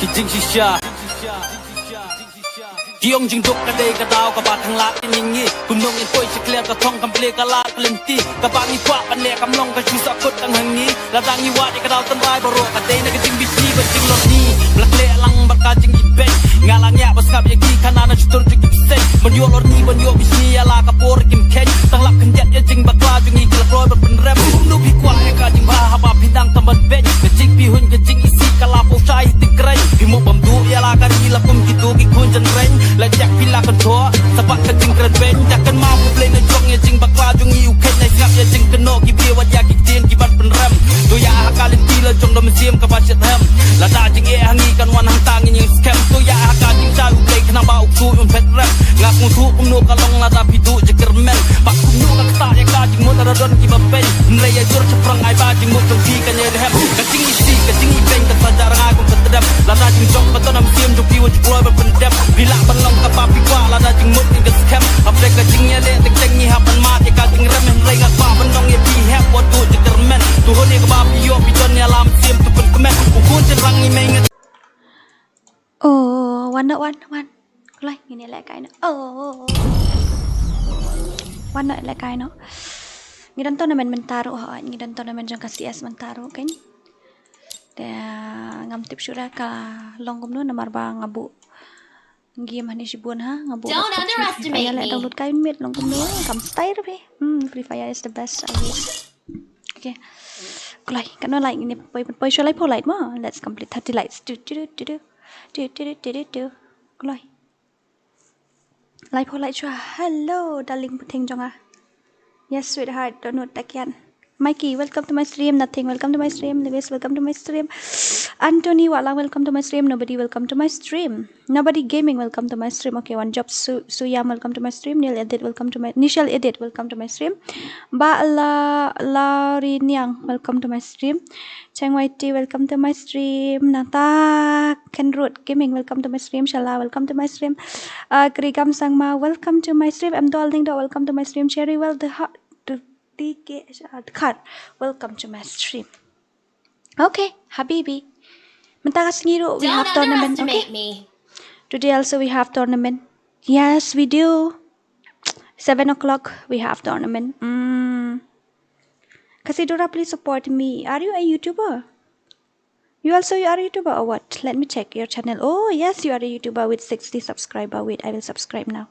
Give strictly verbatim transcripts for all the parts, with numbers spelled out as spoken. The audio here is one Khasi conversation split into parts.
Ki jingshisha. Ki ong jingduk ka dei ka daw kaba tang lad ïa ngi. Kumno ngin poi sha khlieh ka thong kam plie ka lad ka lynti. Kaba ngi kwah ban leh kam long ka shu sahkut tang ha ngi. Lada ngi wad ïa ka daw tynrai baroh ka dei na ka jingbishni bad jinglorni. Ba la khleh lang bad ka jingibeiñ. Nga la ngiah ba sngap ïa ki khana na shutur jong ki bseiñ. Ban ïoh lorni ban ïoh bishni ïa la ka por kim kheiñ. Tang lap khyndiat ïa jingbakla jong ngi ki la kloi ban pynrem. Kumno phi kwah ïa ka jingbha haba phi dang tam ban beiñ. Ka jingpyrhuh ka jingisih ka la pynshai hynrei. Phi mut ban duh ïa la ka ri la kum kito ki khun jynreng. La ïa phi la kynthoh sa bad ka jingkren beiñ. Ïa kynmaw U Blei na jong ïa jingbakla jong ngi u kheiñ. Nai sngap ïa jingkynnoh ki briew wat ïa ki ktien kiban pynrem. To ïa ha ka lynti la jong da mynsiem kaba shitrhem. Lada jingeh ha ngi kan wan hangta ngin ïeng skhem. To ïa ha ka jingshai U Blei khnang ba u ksuid un phet rem. Nga sngewthuh kumno ka long lada phi duh jingkyrmen. Bad kumno ka ktah ïa ka jingmut lada don kiba beiñ. Hynrei ïa jur shaphrang ai ba jingmut jong phi kan ïai rhem. Ka jingisih ka jingibeiñ kan sa jah rngai kum ka tdem. Lada jingjop ba don ha mynsiem jong phi wat ju kloi ban pyndep. Phi lah ban long kaba phi kwah lada jingmut ngin ka skhem. Hapdeng ka jingïaleh teng teng ngi hap ban mad ïa ka jingrem. Hynrei nga kwah ban ong ïa phi hep wat duh jingkyrmen. To hun ïa kaba phi ïoh phi don ïa la mynsiem to pynkmen. U khun jynrang ngi mei nga. Oh, wan noh, wan, wan. Kloi, ngin ïalehkai noh. Oh. Wan noh, ïalehkai noh. Ngi don tournament mynta ruh, hooid, ngi don tournament jong ka C S mynta ruh, kan. Te ngam tip shuh da ka long kumno namar ba nga buh game hangne shibun ha, nga buh Don't laptop shibun, Free Fire underestimate leh me. Download kai miet long kumno, kam style ruh phi. Hmm, Free Fire is the best always. Okay. Kloi, katno light ngin poi, poi shuwa laiphew light mo. Let's complete thirty lights. Tu, tu, tu, tu, tu. Tu, tu, tu, tu, tu, tu. Kloi. Laiphew light shuwa. Hello, darling puthing jong nga. Yes, sweetheart, Donut Takian. Mikey, welcome to my stream. Nothing, welcome to my stream. Lewis, welcome to my stream. Anthony Walang, welcome to my stream. Nobody, welcome to my stream. Nobody Gaming, welcome to my stream. Okay, one job. Su Suyam, welcome to my stream. Neil Edit, welcome to my Nishal Edit, welcome to my stream. Ba La Lauriniang, welcome to my stream. Cheng Y T, welcome to my stream. Nata Kenrut Gaming, welcome to my stream. Shala, welcome to my stream. Uh, Krigam Sangma, welcome to my stream. M Dolding Do, welcome to my stream. Cherry Well the Heart, the D K H R Khar, welcome to my stream. Okay, habibi. Mynta ka sngi ruh we Don't have tournament, okay? Underestimate me. Today also we have tournament. Yes, we do. Seven o'clock we have tournament. Mm. Kasidora, please support me. Are you a YouTuber? You also, you are a YouTuber or what? Let me check your channel. Oh yes, you are a YouTuber with sixty subscriber. Wait, I will subscribe now.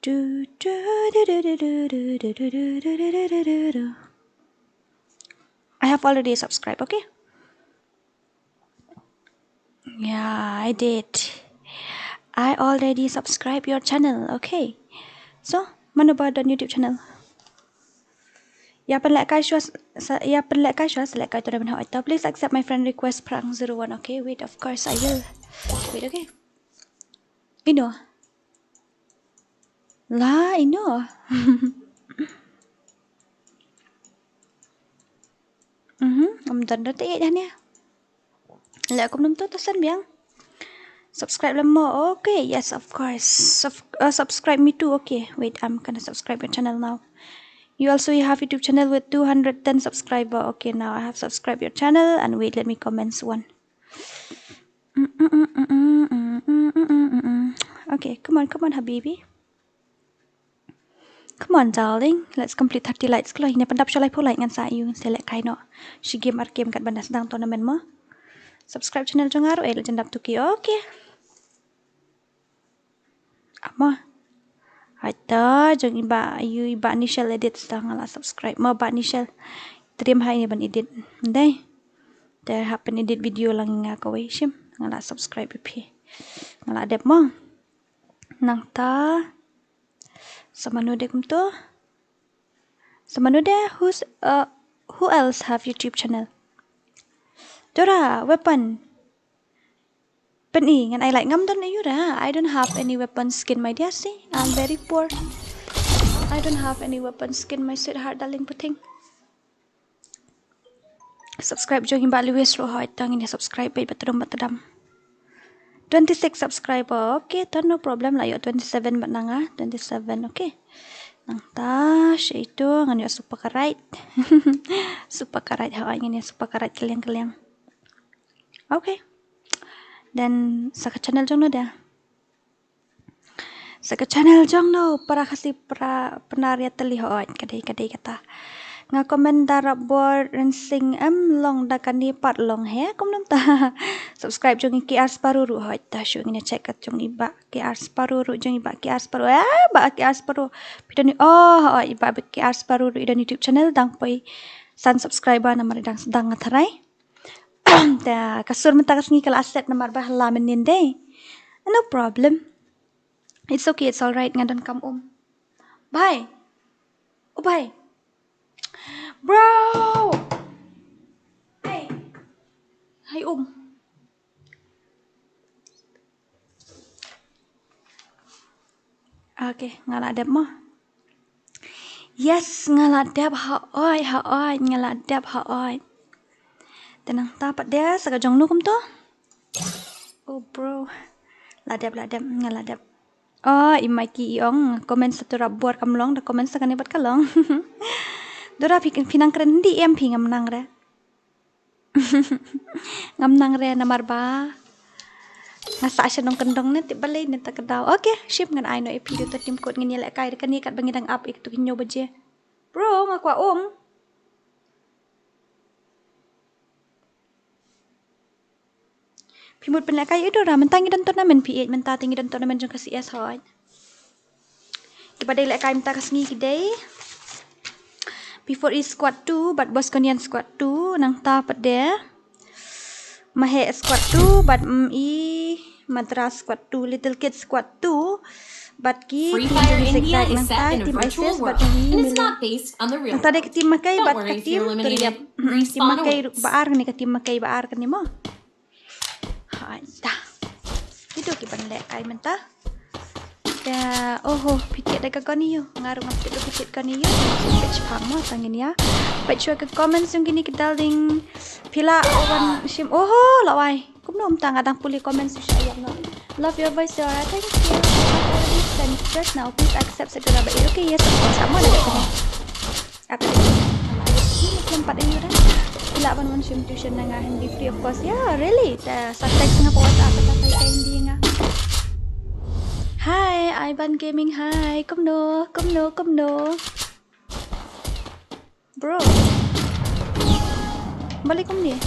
Do, do, do. I have already subscribed, okay? Yeah, I did. I already subscribed your channel, okay? So, mano ba don YouTube channel? Ïa pynlehkai shuwa sa, ïa pynlehkai shuwa sa lehkai tournament ha oi to. Please accept my friend request Prang zero one, okay? Wait, of course I will. Wait, okay? Ino. La ino. Mhm, um don don te ïa ne. Leh kumno to to send biang. Subscribe lem mo. Okay, yes, of course. Sub uh, subscribe me too. Okay, wait, I'm gonna subscribe your channel now. You also, you have YouTube channel with two hundred ten subscriber. Okay, now I have subscribed your channel and wait, let me commence one. Mm, mm, mm, mm, mm, mm, mm, mm, mm, mm, mm. Okay, come on, come on, habibi. Come on, darling. Let's complete thirty likes. Kloi, ne pyndap sha laiphew like ngan sa ïoh, ngan sa lehkai noh. Shi game ar game kat ban da sdang tournament mo. Subscribe channel jong nga ruh, eh, la jan dap tuki. Okay. Amo. Haita jong i Bah, ïu i Bah Nishal Edit, sa nga la subscribe mo Bah Nishal. Trim hai ni ban edit. Dei. Te hap ban edit video lang nga kawei shim. Nga la subscribe ïa phi. Nga la dep mo. Nangta. Sa mano de kumto? Sa mano de, who's uh, who else have YouTube channel? Dora, weapon. Pyni ngan ai like, ngam don aïu ra. I don't have any weapon skin, my dear. See, I'm very poor. I don't have any weapon skin, my sweetheart, darling puthing. Subscribe jong i Bah Lewis ruh hoi, tang ine subscribe bad ba tdam ba tdam. Twenty-six subscriber. Okay, to no problem, la ïoh twenty-seven bad nanga, twenty-seven, okay. Nangta shi ito ngan ïoh super karait. Super karait hoi, ngan ïoh super karait kylliang kylliang. Okay. Then sa ka channel jong no da. Sa ka channel jong no, para Khasi para Pnar ïa tylli, hooid, ka dei, ka dei kata. Nga comment da Rapbor Rensing, em long da kane pat long he, kumno mynta. Subscribe jong i K R Sparrow ruh, hooid, ta shu ngin ïa check kat jong i Bah K R Sparrow ruh, jong i Bah K R Sparrow. Eh, Bah K R Sparrow. Phi don, oh, hooid, i Bah K R Sparrow ruh i don YouTube channel, dang poi san subscriber namar i dang sdang, nga tharai. Te ka sur mynta ka sngi ka la set namar ba la mynnin dei. No problem. It's okay, it's all right, nga donkam um. Bye. Oh, bye. Bro. Hey. Hai, um. Okay, nga la dep mo. Yes, nga la dep, hooid, hooid, nga la dep, hooid. Te nangta pat de sa ka jong no kumto. Oh, bro. La dep, la dep, nga la dep. Oh, i Mikey i ong, comment sa tu Rapbor kam long, da comment sa kane pat ka long. Dora phi, phi nang kren Hindi em phi? Ngam nang re. Ngam nang re namar ba nga sah sha nongkyndong ne, tip balei ne ta ka daw. Okay, shim, ngan ai noh ïa phi da uta u time code, ngin ïa lehkai da kane katba ngi dang ap ïa katu ki hynñiew baje. Bro, nga kwah um. Phi mut pynlehkai ïa u Dora, mynta ngi don tournament, phi ïeit, mynta te ngi don tournament jong ka C S, hooid. Kiba dei lehkai mynta ka sngi ki dei P four E squad two bad Bosconian squad two, nangta pat de Mahek squad two bad M E Madras squad two, Little Kid squad two bad ki Free team Fire jong i India Zigzag, is nangta set in a team virtual Isis bad world, ki and it's Melee. Not based on the real Nangta de world. Ka team Makei Don't bad ka worry if team you're eliminated. Tuliap. Respawn Team Makei ba ar kane, ka team Makei ba ar kane mo. Hai ta. Kitu ki ban lehkai mynta. Ya, oho, phi thied da ka gun ïa u. Nga ruh ngam tip ba phi thied gun ïa u. Peit phang mo, tang ngin ïa peit shuwa ka comments jong kine ki darling. Phi lah wan shim. Oho, la wai. Kumno mynta nga dang pule comments shuwa ïa no. Love your voice, Dora. Thank you. I've already sent request now. Please accept, sa Dora ba. Okay, yes, of course. Amo da ka. Ap ïa ki, ap ïa ki, ap ïa ki, ap ïa ki. Ki lah ban wan shim tuition na nga Hindi free of cost. Yeah, really. Te sa text nga pa WhatsApp, kata ka Hindi nga. Hi, Ivan Gaming, hi. Kumno, kumno, kumno. Bro. Balei kumne?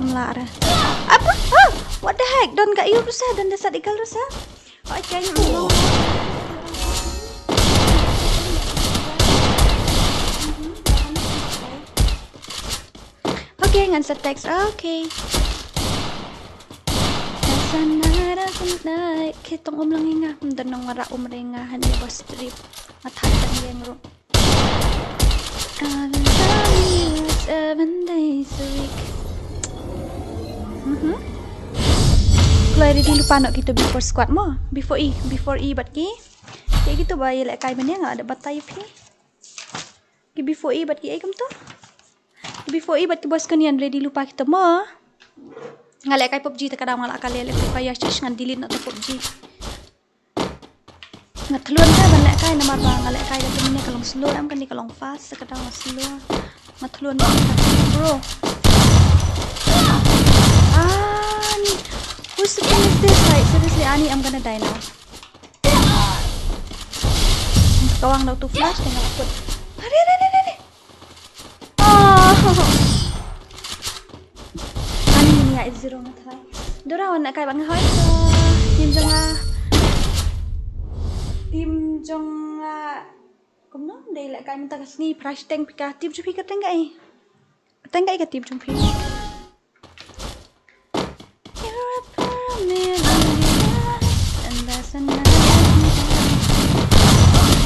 Mla re. Apa? Ah! What the heck? Don ka ïu ruh sa, don da sat ikal ruh sa. Oi, kei. Okay, ngan sa text. Okay. Sana ra sana. Ki tong um lang ïa nga. Don nong wara um re nga han ïa ba stream. Nga than tang ïeng ruh. I've been loving you seven days a week. Mhm. Kloi ready lypa noh kito B four squad mo. B four E, B four E bad ki. Ki kito ba ïalehkai mynne nga la dep batai ïa phi. Ki B four E bad ki ei kumto. Ki B four E bad ki Bosconian ready lypa kito mo. Nga lehkai PUBG te ka daw nga la kale leh Free Fire, shish, ngan delete noh te PUBG. Nga thlun ka ban lehkai namar ba nga lehkai da kane ka long slow, em kane ka long fast, te ka daw nga slow. Nga thlun ka, bro. Ah, ni. Whose skin is this? Like, seriously, Ani, I'm gonna die now. Kawang daw tu flash, te nga la put. Are, are, are, are, are. Oh. Ani ni ya zero nga thai. Dora wan na kai ba nga hoi. Team jong nga. Team jong nga. Kumno dei lehkai mynta ka sngi, price tank pika. Team jong phi ka teng kai. Teng kai ka team jong phi.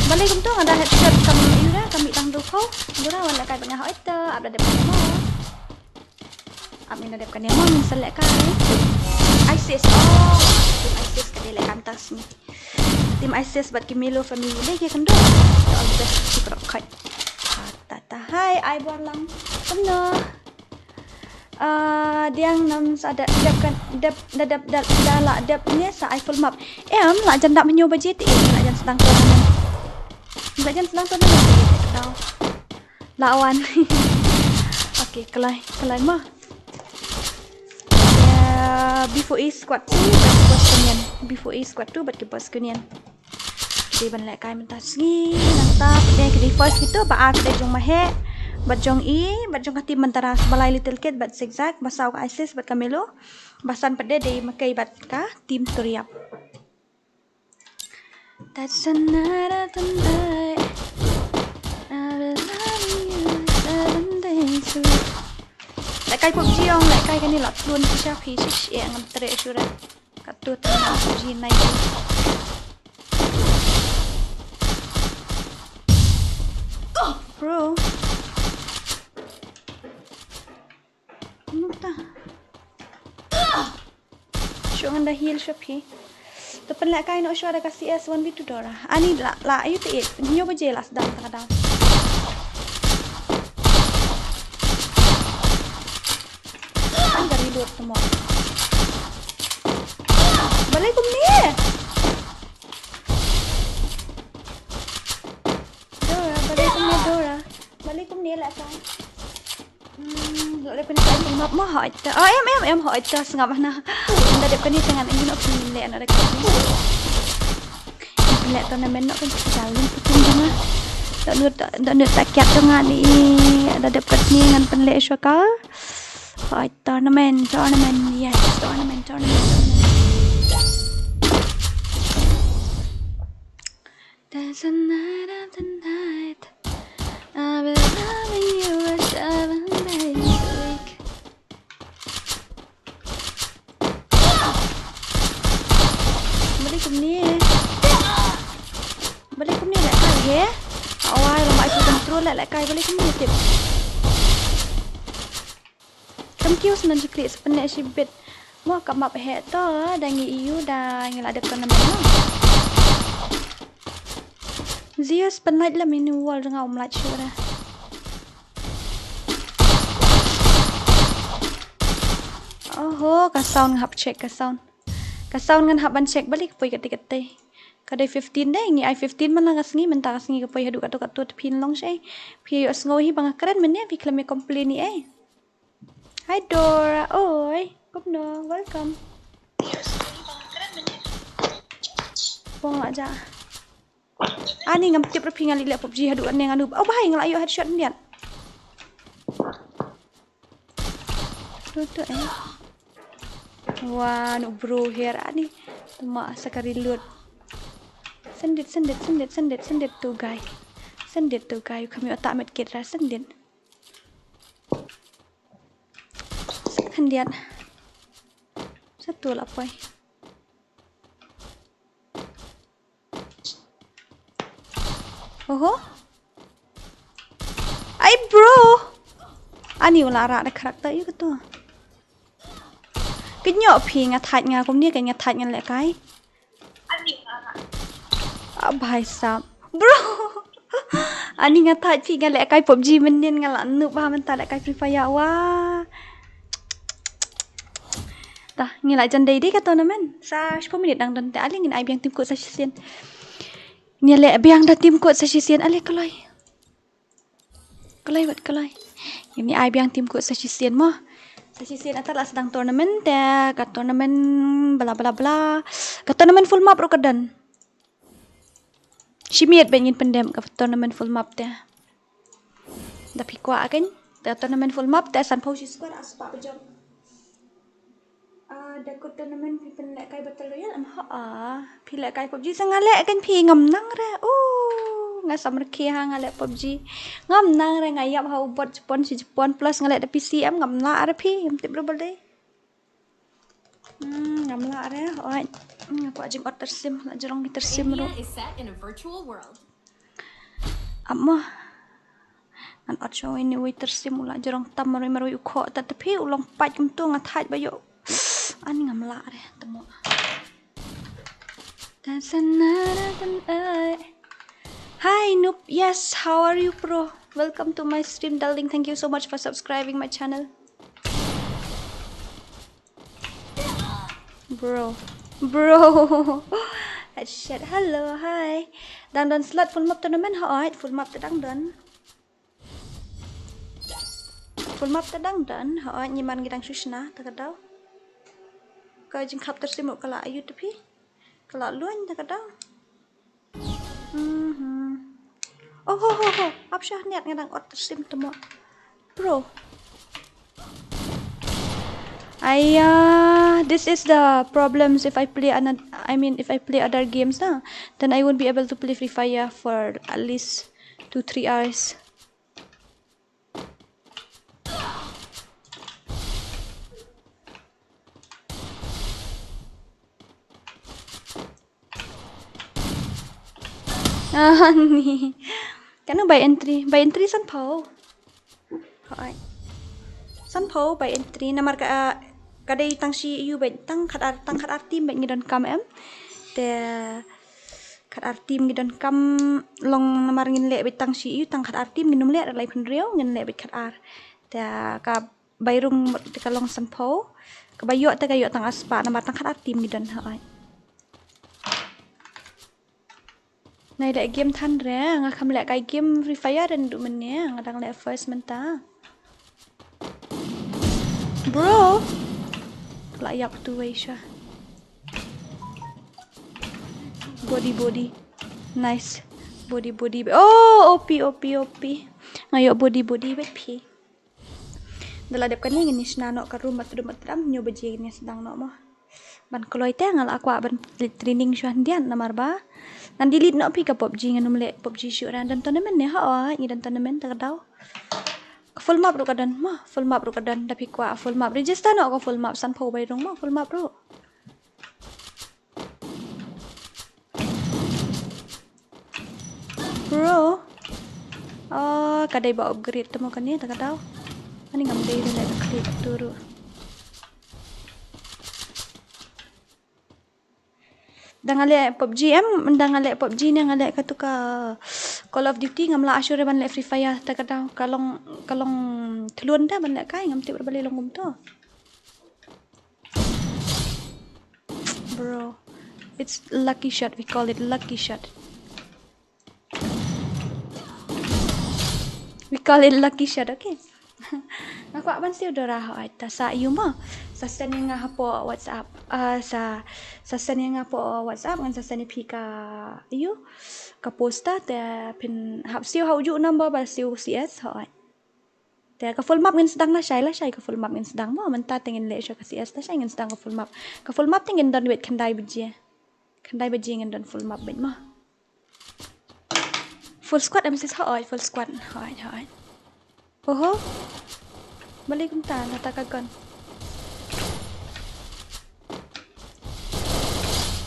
Balei kumto, nga da headshot kam ïura, kam mih tang dukho. Dura wan la kai ba nga hoi to, ap la dep kane mo. Ap ngin la dep kane mo, ngin sa lehkai. Isis, oh, team Isis ka dei lehkai mynta ka sngi. Team Isis bad ki Milo family, dei ki kynduh. All the best, ki paralok. Ta ta, hai, ai bor lang. Kumno? Ah, diang nam sa da dep kan, dep, da dep, da, da la dep ne sa ai full map. Em, la jan dap hynñiew baje te, em, la jan sdang tournament. La jan sdang tournament te, em, tau. La wan. Okay, kalai, kalai ma. Ya, B four A squad two, bad ki boss kunian. B four A squad two, bad ki boss kunian. Dei ban lehkai mynta sngi, nangta pat dei ki dei first kito, ba ar pat dei jong Maheh, bad jong i, bad jong ka team mynta ra, ba lai Little Kid, bad Zigzag, ba saw ka Isis, bad ka Melo, ba san pat dei dei McKay bad ka team Toriap. That's another night. I've been loving you seven days a week. Lehkai PUBG ong, lehkai kane la tlun ki sha phi shi shi ngam tre shuh re. Katto tang PUBG night. Bro. Nukta. Shu ngan da heal shuh phi. To pynlehkai noh shuwa da ka C S one v two Dora. Ani la, la, ayu te it. Nyo baje la sdang ta ka daw. An ka reload to mo. Balei kumne? Dora, balei kumne Dora? Balei kumne lehkai? Hmm, lehkai ni kai map mo hoi ta. Oh, em, em, em, hoi ta sngap na. Nda dep kani tangan ini nok pin le na dek. Pynleh tournament nok kan kita lim putin dong ah. Dok nut, dok nut tak kiat dong ah ni. Nda dep kani ngan pynleh shuwa ka. Hoi, tournament, tournament, yes, tournament, tournament, tournament. There's a night after night. I've been loving you for seven days a week. Balei kumne? Balei kumne lehkai he? Awai, long ai control leh lehkai, balei kumne tip? Kam kiew snan shi klik, sa pynleh shi bit. Mo ka map heh to, da ngi ïoh, da ngi la dep tournament mo. Zeus pynlait la mini wall, nga um lait shuh da. Oho, ka sound nga hap check ka sound. Ka sound ngan hap ban check balik poi kate kate. Ka dei fifteen dei, ngi ai fifteen man la ka sngi, mynta ka sngi ka poi haduh kato kato te phin long shi. Phi ïohsngew hi ba nga kren mynne, phi khlem ïa complain hi ei. Hi Dora, oi, kumno, welcome. Pong aja. Ani ngam tip ruh phi nga leh leh PUBG haduh ane nga noob. Oh bhai nga la ïoh headshot ndiat. Tu tu eh. Wah, no bro here ani. Tuma sa ka reload. Send it, send it, send it, send it, send it to guy. Send it to guy. Kami otak medkit ra send it. Khyndiat. Satu la poi. Oho. Ai bro. Ani u la rah da character ïa kato. Kynjoh phi nga thait nga kumne ka nga thait nga lehkai. Ah, bhai sahab. Bro. Ani nga thait phi nga lehkai PUBG mynnin nga la noob bha mynta lehkai Free Fire wah. Ta ngi la jan dei dei ka tournament. Sa shiphew minit dang don te ale ngin ai biang team code sa shisien. Ngi leh biang da team code sa shisien ale kloi. Kloi wat kloi. Ngin ai biang team code sa shisien mo. Sa shisien ata la sdang tournament te ka tournament bla bla bla. Ka tournament full map ruh ka don. Shi miet ba ngin pyndem ka tournament full map te. Da phi kwah kan? Da tournament full map te sanphew shi squad, ah, spah ba jong. Ah, da ka tournament phi pynlehkai Battle Royale em? Ha, ah, phi lehkai PUBG sa nga leh kan phi ngam nang re. Oh, nga samrkhie ha nga leh PUBG. Ngam nang re nga ïap ha u bot Japan shi Japan plus nga leh da P C em ngam lah re phi. Em tip re balei. Hmm, ngam lah re, oi. Hmm, nga kwah jingod tyrsim, la jrong ki tyrsim ruh. Ap mo. Ngan ot shuwa ine i tyrsim u la jrong tam marwei marwei u khoh ta te phi u long pait kumto nga thait ba ïoh. Ani ngam lah re, tamo. That's another night. Hi Noob, yes, how are you bro? Welcome to my stream darling, thank you so much for subscribing my channel. Bro. Bro. Headshot. Hello, hi. Dang don slot full map tournament ha, oi, full map te dang don. Full map te dang done, hooid, ngi man ngi dang shu shna, te ka daw. Ka jingkhap tyrsim ruh ka la aiu te phi. Ka la luain te ka daw. Mhm. Oh, ho, ho, ho. Ap shah niat nga dang ot tyrsim te mo. Bro. Aiya, this is the problems if I play another, I mean, if I play other games na, then I won't be able to play Free Fire for at least two, three hours. Ah, ni. Kano buy entry? Buy entry sanphew. Hooid. Sanphew buy entry namar ka, ah, ka dei tang shi ïu bad tang khat ar, tang khat ar team bad ngi donkam em. Te khat ar team ngi donkam long namar ngin leh bad tang shi ïu tang khat ar team ngin ym leh da laiphew hynriew ngin leh bad khat ar. Te ka bai rung te ka long sanphew. Ka bai ïoh te ka ïoh tang ar spah namar tang khat ar team ngi don hooid. Nai leh game than re, nga kham leh kai game Free Fire ren du mynne, nga dang leh first mynta. Bro. La ïap tu wei sha. Body, body. Nice. Body, body. Oh, O P, O P, O P. Nga ïoh body, body bad phi. Da la dep kane ngin ïa shna noh ka room ba tdum ba tdam, hynñiew baje ngin ïa sdang noh mo. Ban kloi te nga la kwah ban training shuwa hyndiat namar ba ngan delete noh phi ka PUBG, ngan ym leh PUBG shuh re. Don tournament ne? Hooid, ngi don tournament te ka daw. Ka full map ruh ka don mo, full map ruh ka don. Da phi kwah full map, register noh ka full map, sanphew bai rung mo full map ruh. Bro. Ah, ka dei ba upgrade te mo kane, te ka daw. Ani ngam dei leh ka click tu ruh. Da nga leh PUBG em, da nga leh PUBG ne nga leh katu ka Call of Duty, ngam lah shuh re ban leh Free Fire, te ka daw ka long, ka long thlun te ban leh kai, ngam tip re balei long kumto. Bro, it's lucky shot. We call it lucky shot. We call it lucky shot, okay? Nga kwah ban siew Dora hooid, ta sa ïu mo. Sa send ïa nga hapoh WhatsApp. Ah, sa, sa send ïa nga hapoh WhatsApp, ngan sa send ïa phi ka ïu, ka poster, te phin hap siew ha ujuh number ba siew C S hooid. Te ka full map ngin sdang lashai, lashai ka full map ngin sdang mo, mynta te ngin leh shuwa ka C S, lashai ngin sdang ka full map. Ka full map te ngin don beit khyndai baje. Khyndai baje ngin don full map beit mo. Full squad em sis, hooid, full squad. Hooid, hooid. Oho. Balei kumta, nata ka gun.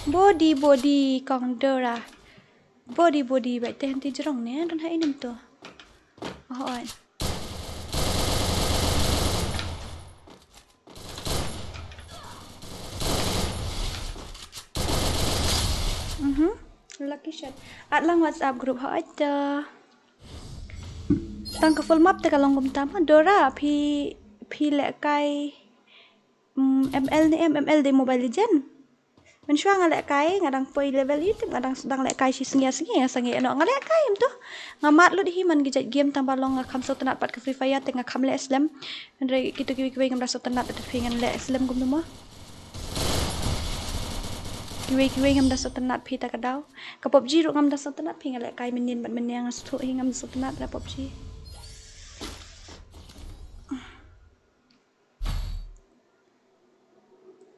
Body, body, kong Dora. Body, body, bad te hynti jrong ne, don ha inem to. Hooid. Mhm. Lucky shot. Add lang WhatsApp group hooid te. Tang ka full map te ka long kumta mo Dora, phi, phi leh kai, mm, M L ne em, M L dei Mobile Legend. Mynshuwa nga leh kai, nga dang poi level YouTube, nga dang sdang leh kai shi sngi ar sngi, nga sangeh noh, nga leh kai em to. Nga mad lut hi man ki jait game tang ba long nga kham sngewtynnat pat ka Free Fire te nga kham leh slem. Hynrei kito kiwei kiwei ngam da sngewtynnat te phi ngan leh slem kumno mo. Kiwei kiwei ngam da sngewtynnat phi ta ka daw. Ka PUBG ruh ngam da sngewtynnat phi, nga leh kai mynnin bad mynnin nga sngewthuh hi ngam da sngewtynnat da PUBG.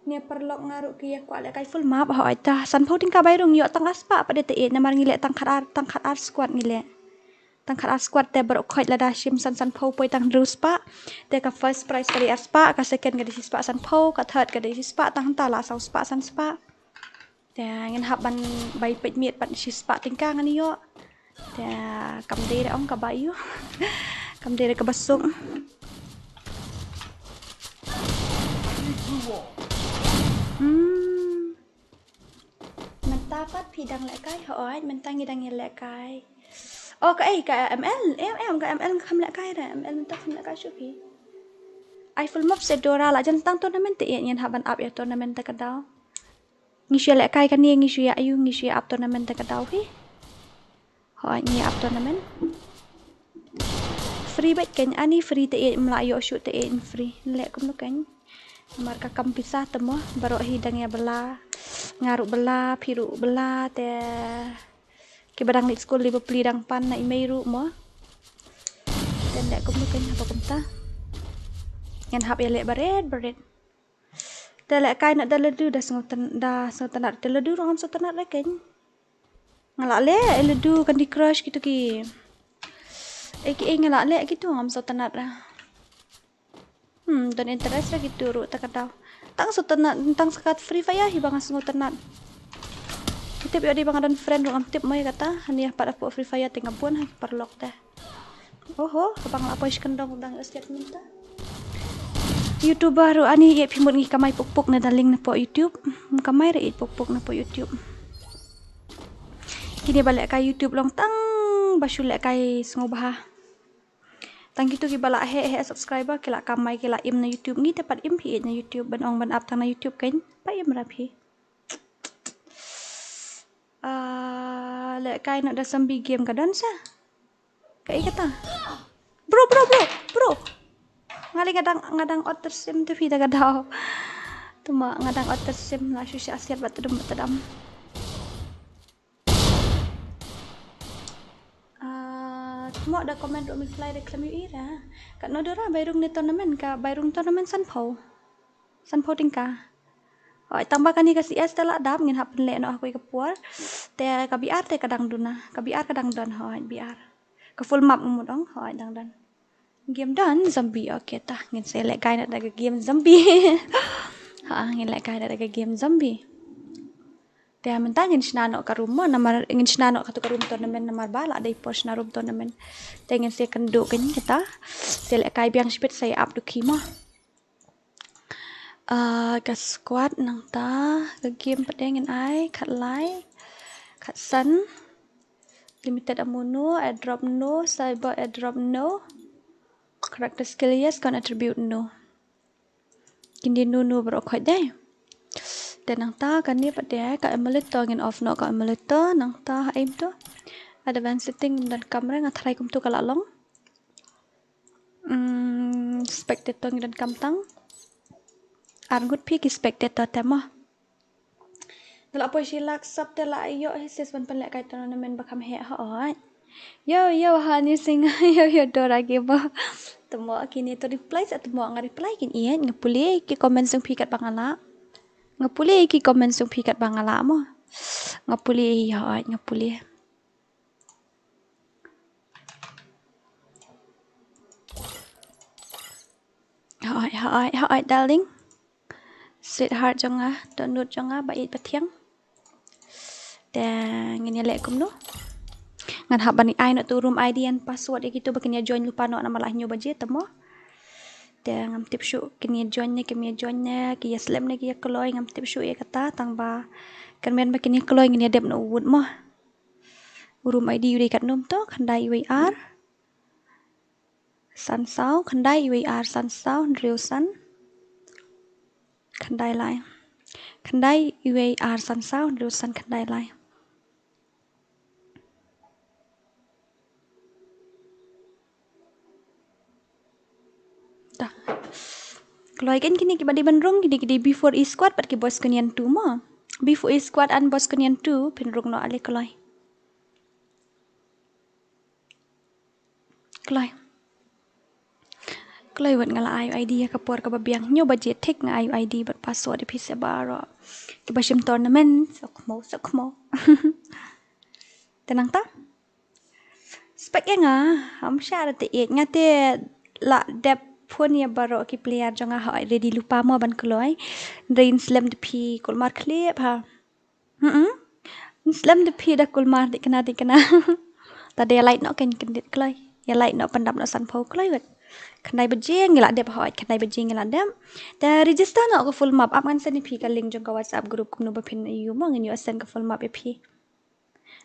Ne paralok nga ruh ki ïa kwah leh kai full map hooid ta. Sanphew tyngka bai rung ïoh tang ar spah pat de te ïeit namar ngi leh tang khat ar, tang khat ar squad ngi leh. Tang khat ar squad te baroh khoit lada shim san sanphew poi tang hynriew spah. Te ka first prize ka dei ar spah, ka second ka dei shi spah sanphew, ka third ka dei shi spah, tang hynta la saw spah san spah. Te ngin hap ban bai peit miet pat shi spah tyngka ngan ïoh. Te kam dei re ong kaba ïoh. Kam dei re kaba suk. Hmm. Mynta pat phi dang leh kai hooid, mynta ngi dang ïa leh kai. Oh, ka ei ka M L, em em ka M L kham leh kai re, M L mynta kham leh kai shuh phi. Ai full map se Dora la jan tang tournament te ïa ngin hap ban ap ïa tournament ta ka daw. Ngi shu ïa leh kai kane, ngi shu ïa aiu, ngi shu ïa ap tournament te ka daw hi. Hooid, ngi ïa ap tournament. Free bad kein, ani free te ïeit, mla ïoh shuh te ïeit free. Leh kumno kein. Namar ka kam pisa te mo, baroh hi dang ïa bylla. Nga ruh bylla, phi ruh bylla, te kiba dang leit skul, li bapli dang pan na i mei ruh mo. Te leh kumno kein, haba kumta. Ngan hap ïaleh barit barit. Te leh kai na da ladu da sngewtyn-, da sngewtynnat. Te ladu ruh ngam sngewtynnat re kein. Nga lah leh ladu Candy Crush kito ki. Eh ki eh nga lah leh kito ngam sngewtynnat re. Hmm, don interest re kito ruh ta ka daw. Tang sngewtynnat, tang skat Free Fire hi ba nga sngewtynnat. Tip ïoh di ba nga don friend ruh ngam tip mo ïa kata. Hani pat hapoh Free Fire te nga bun ha ki paralok te. Oho, haba nga la poi shi kyndong dang ïa siat mynta. YouTuber ruh ani ïa phi mut ngi kamai puk puk na darling na poh YouTube. Kamai re ïa puk puk na poh YouTube. Kine ba leh kai YouTube long tang ba shu leh kai sngewbha. Tang kito kiba la heh heh subscriber ki la kamai ki la im na YouTube ngi te pat im phi ïa na YouTube ban ong ban ap tang na YouTube kein ba im ra phi. Ah, leh kai na da zombie game ka don sa. Kaei kata? Bro, bro, bro, bro. Nga leh nga dang, nga dang ot tyrsim te phi da ka daw. Te mo nga dang ot tyrsim la shu sha siat bad tdum bad tdam. Ah, te mo da comment ruh mi reply da khlem ïohi ra. Katno dura Bairung ne tournament ka Bairung tournament sanphew. Sanphew tyngka. Hooid, tang ba kane ka C S te la dap ngin hap pynleh noh ha kawei ka por. Te ka B R te ka dang duna. Ka B R ka dang don hooid B R. Ka full map mut ong hooid dang don. Game don zombie okay ta ngin sa leh kai na da ka game zombie. Ha ngin leh kai na da ka game zombie. Te mynta ngin shna noh ka room mo namar ngin shna noh katu ka room tournament namar ba la dei por shna room tournament. Te ngin sa kynduh kein kita. Sa leh kai biang shipit sa ïa ap duki mo. Ah, ka squad nangta, ka game pat de ngin ai, khatlai, khatsan, limited ammo no, airdrop no, cyber airdrop no, character skill yes, con attribute no. Kine no no baroh khoit de. Te nangta kane pat de ka emulator ngin off noh ka emulator nangta ha aim to. Advanced setting ngim donkam re nga tharai kumto ka la long. Mm, spectator ngi donkam tang. Ar ngut phi ki spectator te mo. Te la poi shi lak sap te la ïoh hi sis ban pynleh kai tournament ba kham heh hooid. Yo yo ha ni sing yo yo Dora Gamer. Te mo kine to reply sa te mo nga reply kin ïeit nga pule ki comment jong phi katba nga lah. Nga pule ki comment jong phi katba nga lah mo. Nga pule hooid nga pule. Hooid, hooid, hooid, darling. Sweetheart jong nga, dohnud jong nga, ba ïeit ba thiang. Te ngin ïa leh kumno. Ngan hap ban ai noh tu room I D and password ïa kito ba kin ïa join lypa noh namar la hynñiew baje te mo. Te ngam tip shuh kin ïa join ne kim ïa join ne ki ïa slem ne ki ïa kloi ngam tip shuh ïa kata tang ba kyrmen ba kin ïa kloi ngin ïa dep noh u wut mo. U room I D u dei katno to khyndai wei ar. San saw, khyndai wei ar san saw, hynriew san. Khyndai lai. Khyndai wei ar san saw, hynriew san khyndai lai. Ta. Kloi kan kine kiba dei ban rung, kine ki dei B four E squad, bad ki Bosconian two mo. B four E squad and Bosconian two, phin rung noh ale kloi. Kloi. Kloi wat nga la ai I D ha ka por kaba biang. Hynñiew baje thik nga ai I D bad password ïa phi sa baroh. Kiba shim tournament, sok mo, sok mo. Te nangta. Spek ïa nga, am shah te ïeit nga te la dep phone ïa baroh ki player jong nga ha ready lypa mo ban kloi. Dei slem te phi kulmar khlip ha. Hmm. Slem de phi da kulmar dik kena dik kena. Ta de light noh ken kendit kloi. Ïa light noh pyndap noh san phew kloi wet. Khyndai baje ngi la dep hooid, khyndai baje ngi la dep. Te register noh ka full map ap ngan send ïa phi ka link jong ka WhatsApp group kumno ba phin ïoh mo ngin ïoh send ka full map ïa phi.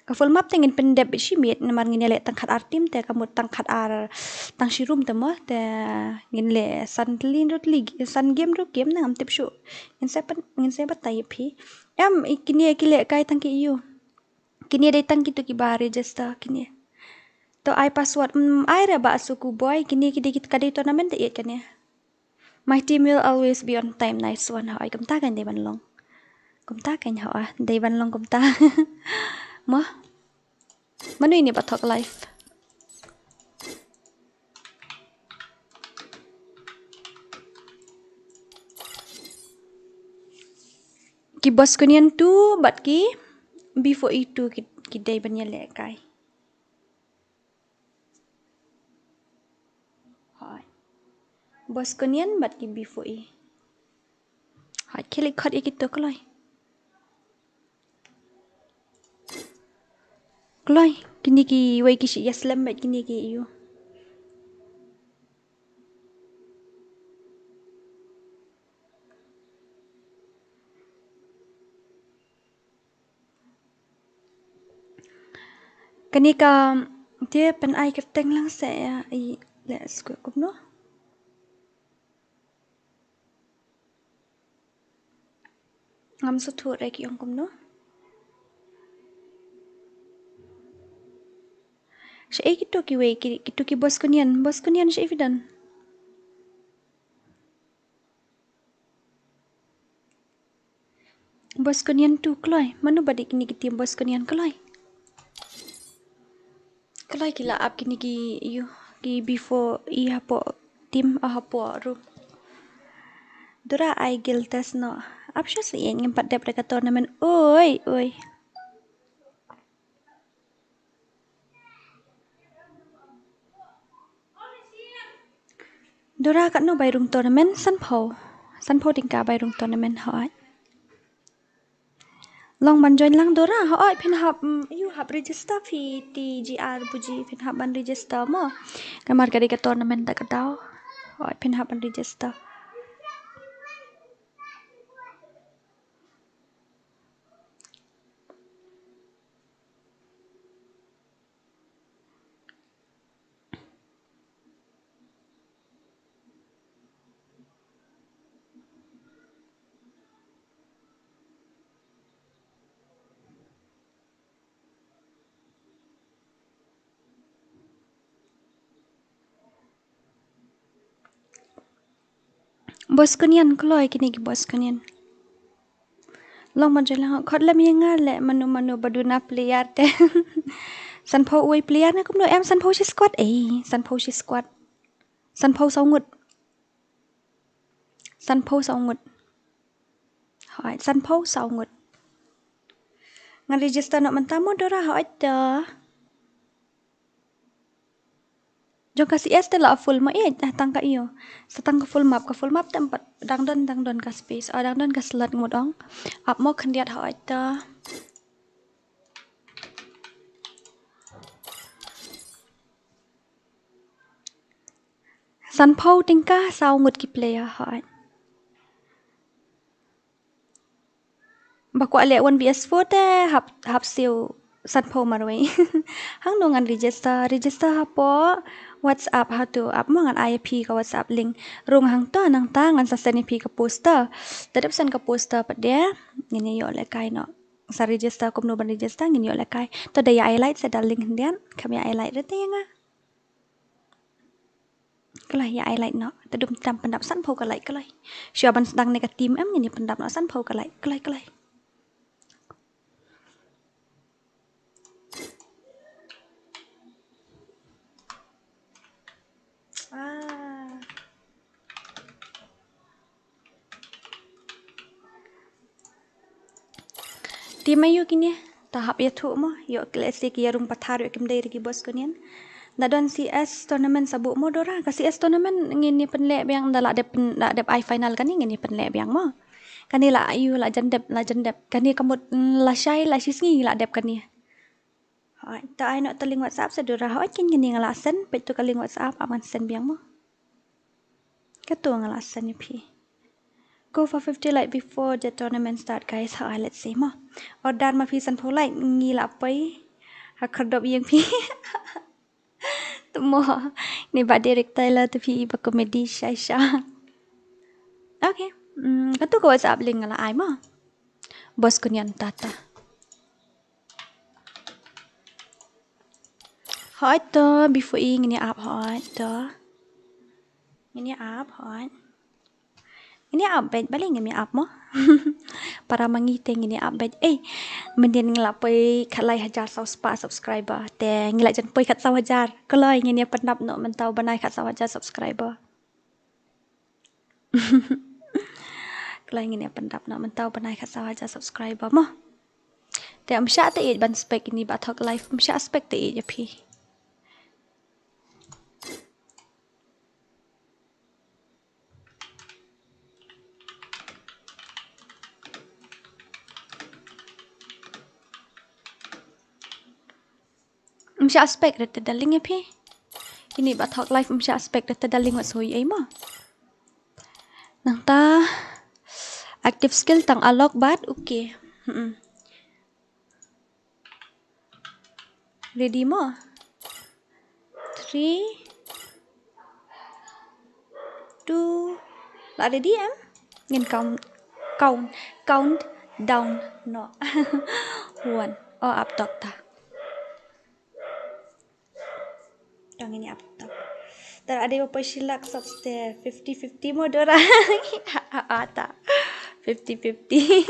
Ka full map te ngin pyndep shi miet namar ngin ïa leh tang khat ar team te ka mut tang khat ar tang shi room te mo te ngin leh san tylli ruh tylli san game ruh game na ngam tip shuh. Ngin sa pyn-, ngin sa batai ïa phi. Em, i kine ki leh kai tang ki ïu. Kine dei tang kito kiba register kine. To ai password. Mm, ai re ba suku boy, kine ki dei ki ka dei tournament te iet kane. My team will always be on time. Nice one. Hoi, kumta kan dei ban long. Kumta kan ho ah. Dei ban long kumta. Mo. Manu ini batok live. Ki Bosconian tu bad ki B four E tu ki, ki dei ban ïalehkai. Hai. Bosconian bad ki B four E. Hai, khie leit khot ïa kito kloi. Kloi, kine kiwei ki shu ïaslem bad kine ki ïu. Kane ka, te pyn-ai kyrteng lang seh ïa, i, leh shuh kumno. Ngam sngewthuh re ki ong kumno. Shaei kito kiwei, ki, kito ki Bosconian, Bosconian shaei phi don. Bosconian tu kloi. Mano ba dei kine ki team Bosconian kloi. Kloi ki la ap kine ki ïu ki B four E hapoh team, ah, hapoh room. Dora ai guild test noh. Ap shuh seh ngim pat dep re ka tournament. Oi, oi. Dora katno bai rung tournament? Sanphew. Sanphew tyngka bai rung tournament hoi. Long ban join lang Dora hoi, phin hap, mm, ïu hap register phi T G R buji, phin hap ban register mo. Kamar ka dei ka tournament da ka daw. Hoi, phin hap ban register. Bosconian kloi kine ki Bosconian. Long ban join lang khot lem ïa nga leh mano mano ba duna player te. Sanphew uwei player ne kumno em sanphew shi squad. Ei, sanphew shi squad. Sanphew saw ngut. Sanphew saw ngut. Hoi, sanphew saw ngut. Ngan register noh mynta mo Dora hoi te. Jong ka C S te la full mo eh, ah, tang ka ïu. Sa tang ka full map, ka full map te em pat dang don, dang don ka space. Ah, dang don ka slot ngut ong. Ap mo khyndiat hoi te. Sanphew tyngka saw ngut ki player hoi. Ba kwah leh one V S four te hap, hap siew sanphew marwei. Hangno ngan register, register hapoh WhatsApp, hato ap mo ngan ai ïa phi ka WhatsApp link. Rung hangto nangta ngan sa send ïa phi ka poster. Te dep send ka poster pat de ngin ïoh lehkai noh. Sa register kumno ban register ngin ïoh lehkai. To da ïa ai like sa da link khyndiat, kham ïa ai like re te ïa nga. Kloi ïa ai like noh. Te dum tam pyndap sanphew ka like kloi. Shuwa ban sdang ne ka team em ngin ïa pyndap noh sanphew ka like. Kloi, kloi. Ah. Team aïu kine, ta hap ïathuh mo, ïoh lehse ki ïa rung pathar ïoh kim dei re ki Bosconian. Da don C S tournament sa buh mo Dora, ka C S tournament ngin ïa pynleh biang da la dep pyn-, la dep ai final kane ngin ïa pynleh biang mo. Kane la aïu la jan dep, la jan dep. Kane ka mut, mm, lashai, la shisngi la dep kane. Hoi, ta ai noh ta link WhatsApp sa Dora. Hoi, kin kane nga la send, peit to ka link WhatsApp, ap ngan send biang mo. Kato nga la send ïa phi. Go for fifty like before the tournament start, guys. Hoi, let's see mo. Order ma phi sanphew like, ngi la poi. Ha khyrdop ïing phi. To mo. Ni ba director la to phi ba comedy shai sha. Okay. Mm, kato ka WhatsApp link nga la ai mo. Bosconian tata. Hooid to, before i ngin ïa ap hooid to. Ngin ïa ap hooid. Ngin ïa ap bad balei ngin ïa ap mo. Para ma ngi te ngin ïa ap bad. Eh, mynnin ngi la poi khatlai hajar saw spah subscriber. Te ngi la jan poi khatsaw hajar. Kloi ngin ïa pyndap noh mynta u bnai khatsaw hajar subscriber. Kloi ngin ïa pyndap noh mynta u bnai khatsaw hajar subscriber mo. Te ym shah te ïeit ban spek ïa ini ba thok live, ym shah spek te ïeit ïa phi. Ym shah spek re te darling ïa phi. Ini ba thok live ym shah spek re te darling wat soi ei mo. Nangta active skill tang alok bad, okay. Hmm. Ready mo? Three, two, la ready em? Ngin count, count, count down. No. One. Oh, ap tok ta. Tang ini ap tok. Tara ade ba poi shilak sop ste fifty fifty mo Dora. Ata. Fifty fifty.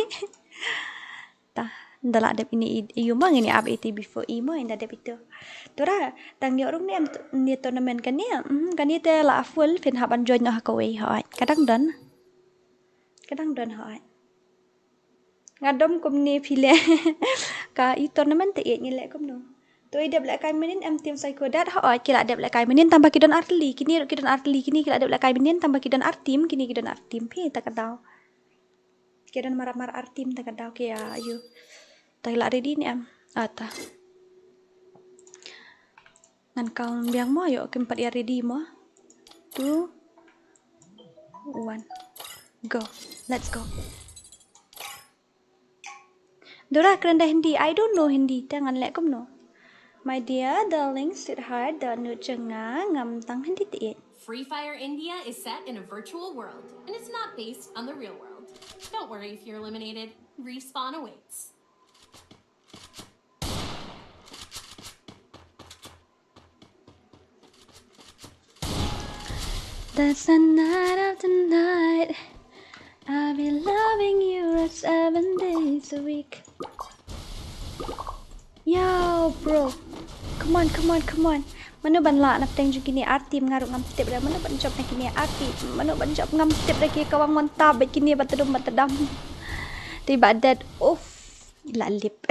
Ta, nda la dep ini i, i uma ngin ïa ap iti before i mo, nda dep itu. Tura, tang ïoh rung ne em tu, ne tournament kane, mhm, kane te la full, phin hap ban join noh ha kawei, hooid. Ka dang don. Ka dang don, hooid. Nga dom kumne phi le. Ka i tournament te ïeit ngi leh kumno. To i dep lehkai mynnin em team Psycho Dad, hooid, ki la dep lehkai mynnin tang ba ki don ar tylli, kine ruh ki don ar tylli, kine ki la dep lehkai mynnin tang ba ki don ar team, kine ki don ar team, phi ta ka daw. Ki don mar mar ar team ta ka daw ki ïa, ayu. Ta la ready ne em? Ata. Ngan count biang mo, ïoh kim pat ïa ready mo. Two, one, go. Let's go. Dora kren da Hindi, I don't know Hindi, te ngan leh kumno. My dear darling sweetheart, dohnud jong nga, ngam tang Hindi te ïeit. Free Fire India is set in a virtual world, and it's not based on the real world. Don't worry if you're eliminated. Respawn awaits. That's the night of the night. I'll be loving you right seven days a week. Yo, bro. Come on, come on, come on. Mano ban lah na pdeng jong kine ar team, nga ruh ngam tip re. Mano ban jop na kine ar team. Mano ban jop ngam tip re, ki kawang mynta bad kine ba tdum ba tdam. Te ba dead. Uff. La lip.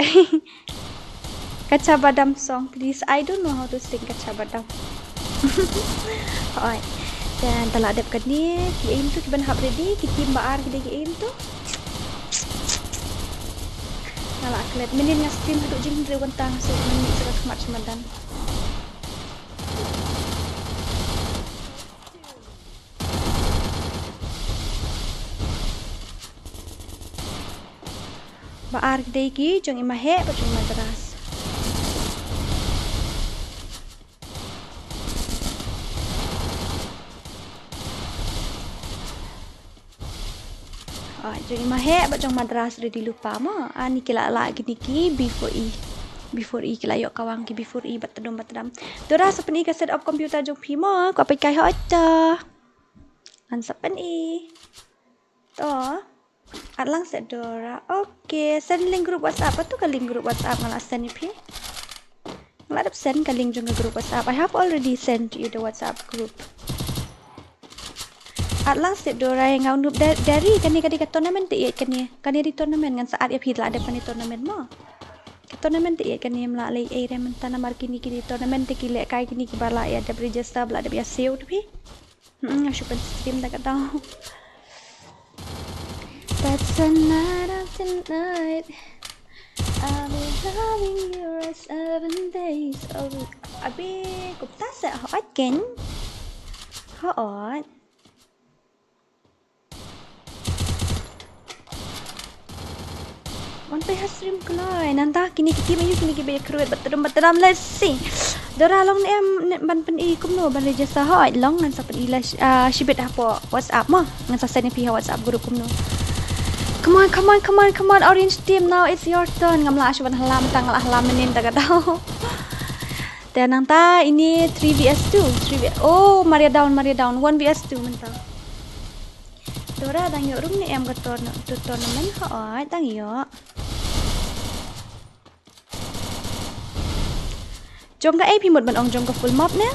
Kacha Badam song, please. I don't know how to sing Kacha Badam. Hooid. Te nda la dep kane, ki aim to, ki ban hap ready, ki team ba ar ki dei ki aim to. Nga la klet, mynnin nga stream haduh jinghynriew kynta nga shu mynnin sa ka khmat sha madan. Ba ar ki dei ki jong i Maheh bad jong i Madras. Ah, jong i Maheh bad jong Madras ready lypa mo. Ani ki la lah kine ki B four E. B four E ki la ïoh kawang ki B four E bad tdum bad tdam. Dora sa pyni ka setup computer jong phi mo. Ko peit kai hooid ta. Ngan sa pyni. To. At lang seh Dora. Okay, send link group WhatsApp. Atu ka link group WhatsApp nga la send ïa phi. Nga la dep send ka link jong ka group WhatsApp. I have already sent you the WhatsApp group. At lang seh Dora ïa nga u Noob Diary, kane ka dei ka tournament te ïeit kane. Kane dei tournament, ngan sa add ïa phi, la dep kane tournament mo. Ka tournament te ïeit kane, ym lah leh ei re mynta namar kine kine tournament te ki lehkai kine kiba la ïa dep register ba la dep ïa siew te phi. Hmm, nga shu pyn stream da ka daw. That's the night of the night. I'll be loving you right seven days a week. Abi, kumta seh hooid kein. Hooid. Wan peit ha stream kloi. Nangta kine ki team aïu kine kiba ïa kyrwit bad tdum bad tdam, let's see. Dora long ne em ne ban pyni kumno ban register, hooid long, ngan sa pyni la sh-, ah, shibit hapoh WhatsApp mo. Ngan sa send ïa phi ha WhatsApp group kumno. Come on, come on, come on, come on, orange team, now it's your turn. Ngam lah shuh ban hlam, tang lah hlam mynnin da ka daw. Te nangta ini three v s two, three v s. Oh, Maria down, Maria down. One v s two mynta. Dora dang ïoh rum ne em ka tor-, to tournament ha, oi, dang ïoh. Jong ka A P mut ban ong, jong ka full map ne?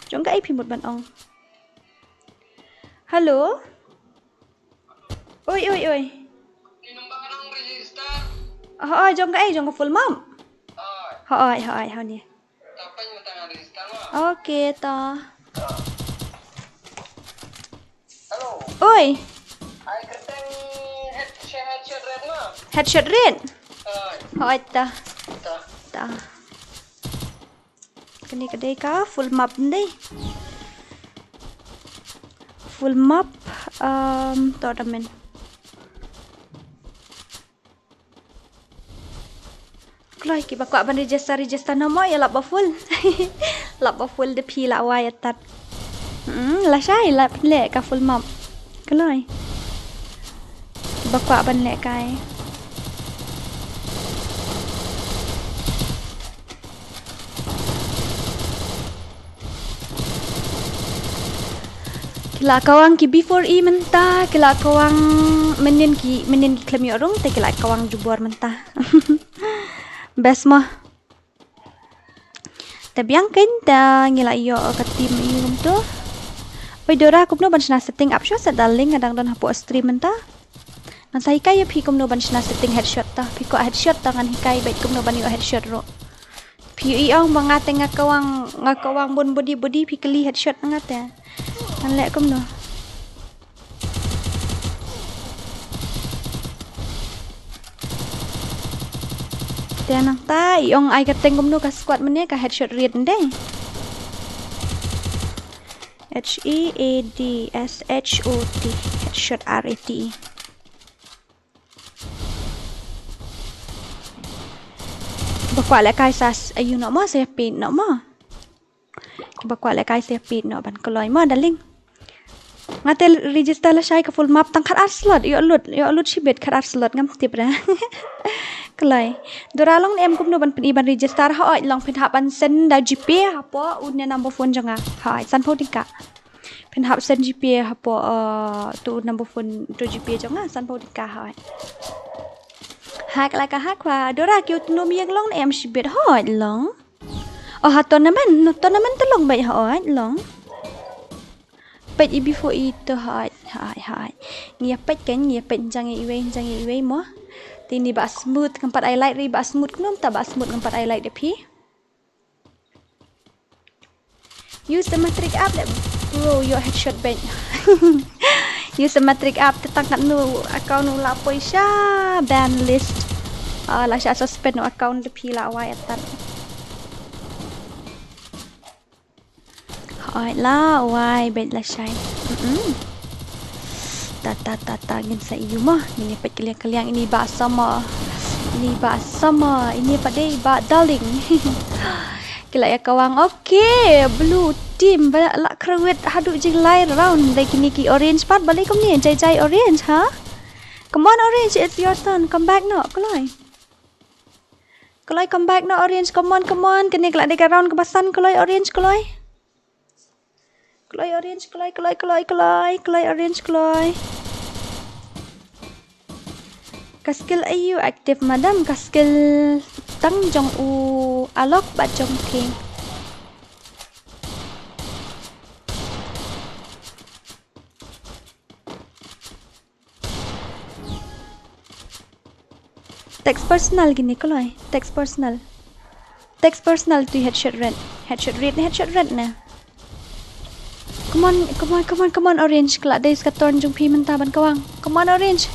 Jong ka A P mut ban ong. Hello? Oi, oi, oi. Hooid, jong ka, eh, jong ka full map. Hooid, hooid, hooid ni. Okay, to. Oi. Headshot red. Hooid, to. To. Kane ka dei ka full map ndei. Full map, um, tournament. Kloi kiba kwah ban register, register noh mo, ïa lap ba full. Lap ba full da phi la wai atat. Hmm, lashai la phin leh ka full map. Kloi. Ba kwah ban leh kai. Ki la kawang ki B four E mynta, ki la kawang mynnin ki, mynnin ki khlem ïoh rung, te ki la kawang jubor mynta. Best mo. Te biang kein te ngi la ïoh ka team ïa kumto. Oi Dora, kumno ban shna setting up shwa sa darling, nga dang don hapoh stream mynta. Ngan sa hikai ïa phi kumno ban shna setting headshot ta. Phi kwah headshot ta ngan hikai beit kumno ban ïoh headshot ruh. Phi ïohi ong ba nga te nga kawang, nga kawang bun body body, phi kylli headshot na nga te. Ngan leh kumno. Te nangta i ong ai kyrteng kumno ka squad mynne, ka Headshot Red ndei. H E A D S H O T, Headshot R A T E. Ba kwah lehkai sa aiu noh mo, sa ïapeit noh mo. Ba kwah lehkai sa ïapeit noh ban kloi mo darling. Nga te register lashai ka full map tang khatar slot, ïoh lut, ïoh lut shibit khatar slot ngam tip re. Kloi. Dora long ne em kumno ban pyni ban register, hooid long phin hap ban send da GPay hapoh une number phone jong nga. Hooid, sanphew tyngka. Phin hap send GPay hapoh, uh, to number phone to GPay jong nga, sanphew tyngka hooid. Hak la ka hak wa, Dora ki utnum ïeng long ne em shibit, hooid long. Oh, ha tournament, no tournament te long beit, hooid long. Peit i before i to, hooid, hooid, hooid. Ngi ïa peit kan, ngi ïa peit jang iwei, jang iwei mo. Te ini ba smooth ngam pat ai like re, ba smooth kumno ta ba smooth ngam pat ai like de phi. Use the Matrix app leh bro, ïoh headshot beit. Use the Matrix app te tang katno account u la poi sha ban list. Ah, la sha suspend u account de phi la wai atat. Hooid la wai beit lashai. Mm-mm. Ta ta ta ta ngin sa ïoh mo, ngin ïa peit kylliang kylliang ini ba sama. Ini ba sama, ini pat dei ba darling. Ki la ïa kawang. Okay, blue team ba la kyrwit haduh jinglai round. Dei kine ki orange pat balei kumne, jai jai orange ha. Come on orange, it's your turn. Come back noh, kloi. Kloi, come back noh orange. Come on, come on. Kane ka la dei ka round kaba san, kloi orange, kloi. Kloi orange, kloi, kloi, kloi, kloi, kloi orange, kloi. Ka skill aiu active madam, ka skill tang jong u Alok bad jong phi. Text personal kine kloi. Text personal. Text personal to Headshot Red. Headshot Red ne, Headshot Red ne. Come on, come on, come on, come on, Orange. Ka la dei ka turn jong phi mynta ban kawang. Come on, Orange.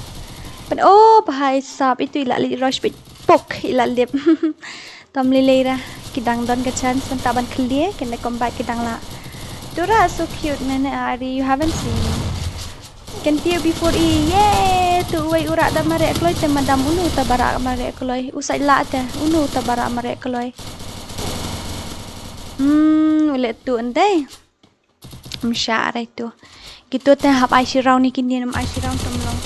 Ban, oh, bhai sab, itu i la lip rush beit. Pok, i la lip. Tam lei lei ra, ki dang don ka chance mynta ban khlieh, kane combat ki dang lah. Dora so cute, nene ari, you haven't seen. Kan tiar before i, yay! Tu uwei u rah da mareh kloi te madam, unu ta ba rah mareh kloi. U sait lah te, unu ta ba rah mareh kloi. Hmm, u leh tu ndei. Ym shah re tu. Kito te hap ai shi round ni, kine ym ai shi round te ym long.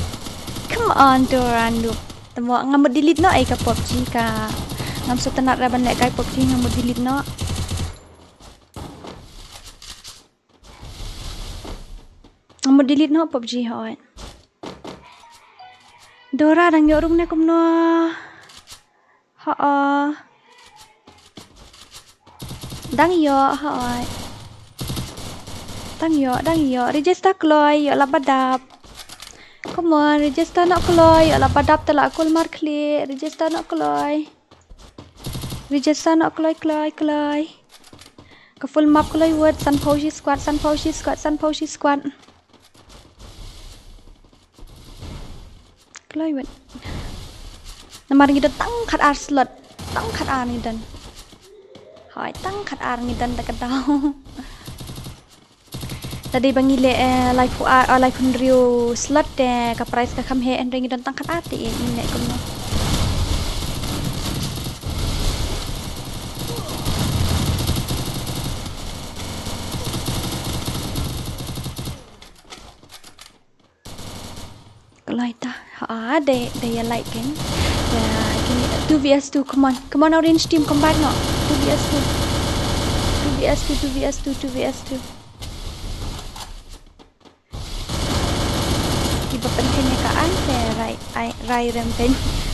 Come on, Dora Noob. Te mo ngam delete noh ei ka PUBG ka. Ngam sngewtynnat re ban lehkai PUBG, nga mut delete noh. Nga mut delete noh PUBG hooid. Dora dang ïoh rung ne kumno? Hooid. Dang ïoh hooid. Dang ïoh, dang ïoh. Register kloi, ïoh lap ba dap. Come on, register noh kloi, ïoh lap ba dap te la kul markhlieh. Register noh kloi. Register noh kloi, kloi, kloi. Ka full map kloi wut, sanphew shi squad, sanphew shi squad, sanphew shi squad. Kloi wut. Namar ngi don tang khatar slot. Tang khatar ngi don. Hooid, tang khatar ngi don da ka daw. Lada ba ngi leh, eh, laiphew ar, oh, laiphew hynriew slot te ka prize ka kham heh, hynrei ngi don tang khatar te ngin leh kumno. Kloi ta. Ha, dei, dei ïa like kan. Ïa, kine, two V S two, come on. Come on, orange team, come back noh. Two V S two. Two V S two, two V S two, two V S two. Kiba pynkheiñ ïa ka an te rai, ai, rai rem pyn.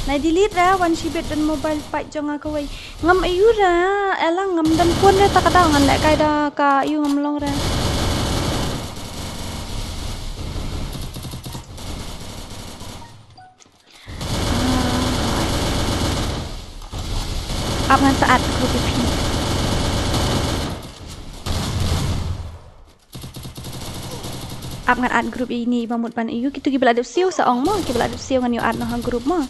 Nai delete ra, wan shibit don mobile page jong nga kawei. Ngam aiu ra, elang ngam don phone re ta ka daw ngan lehkai da ka aiu ngam long re. Ah, ap ngan sa add group ïa phi. Ap ngan add group ïa ine iba mut ban ïa u, kito kiba la dep siew sa ong mo, kiba la dep siew ngan ïoh add noh ha group mo.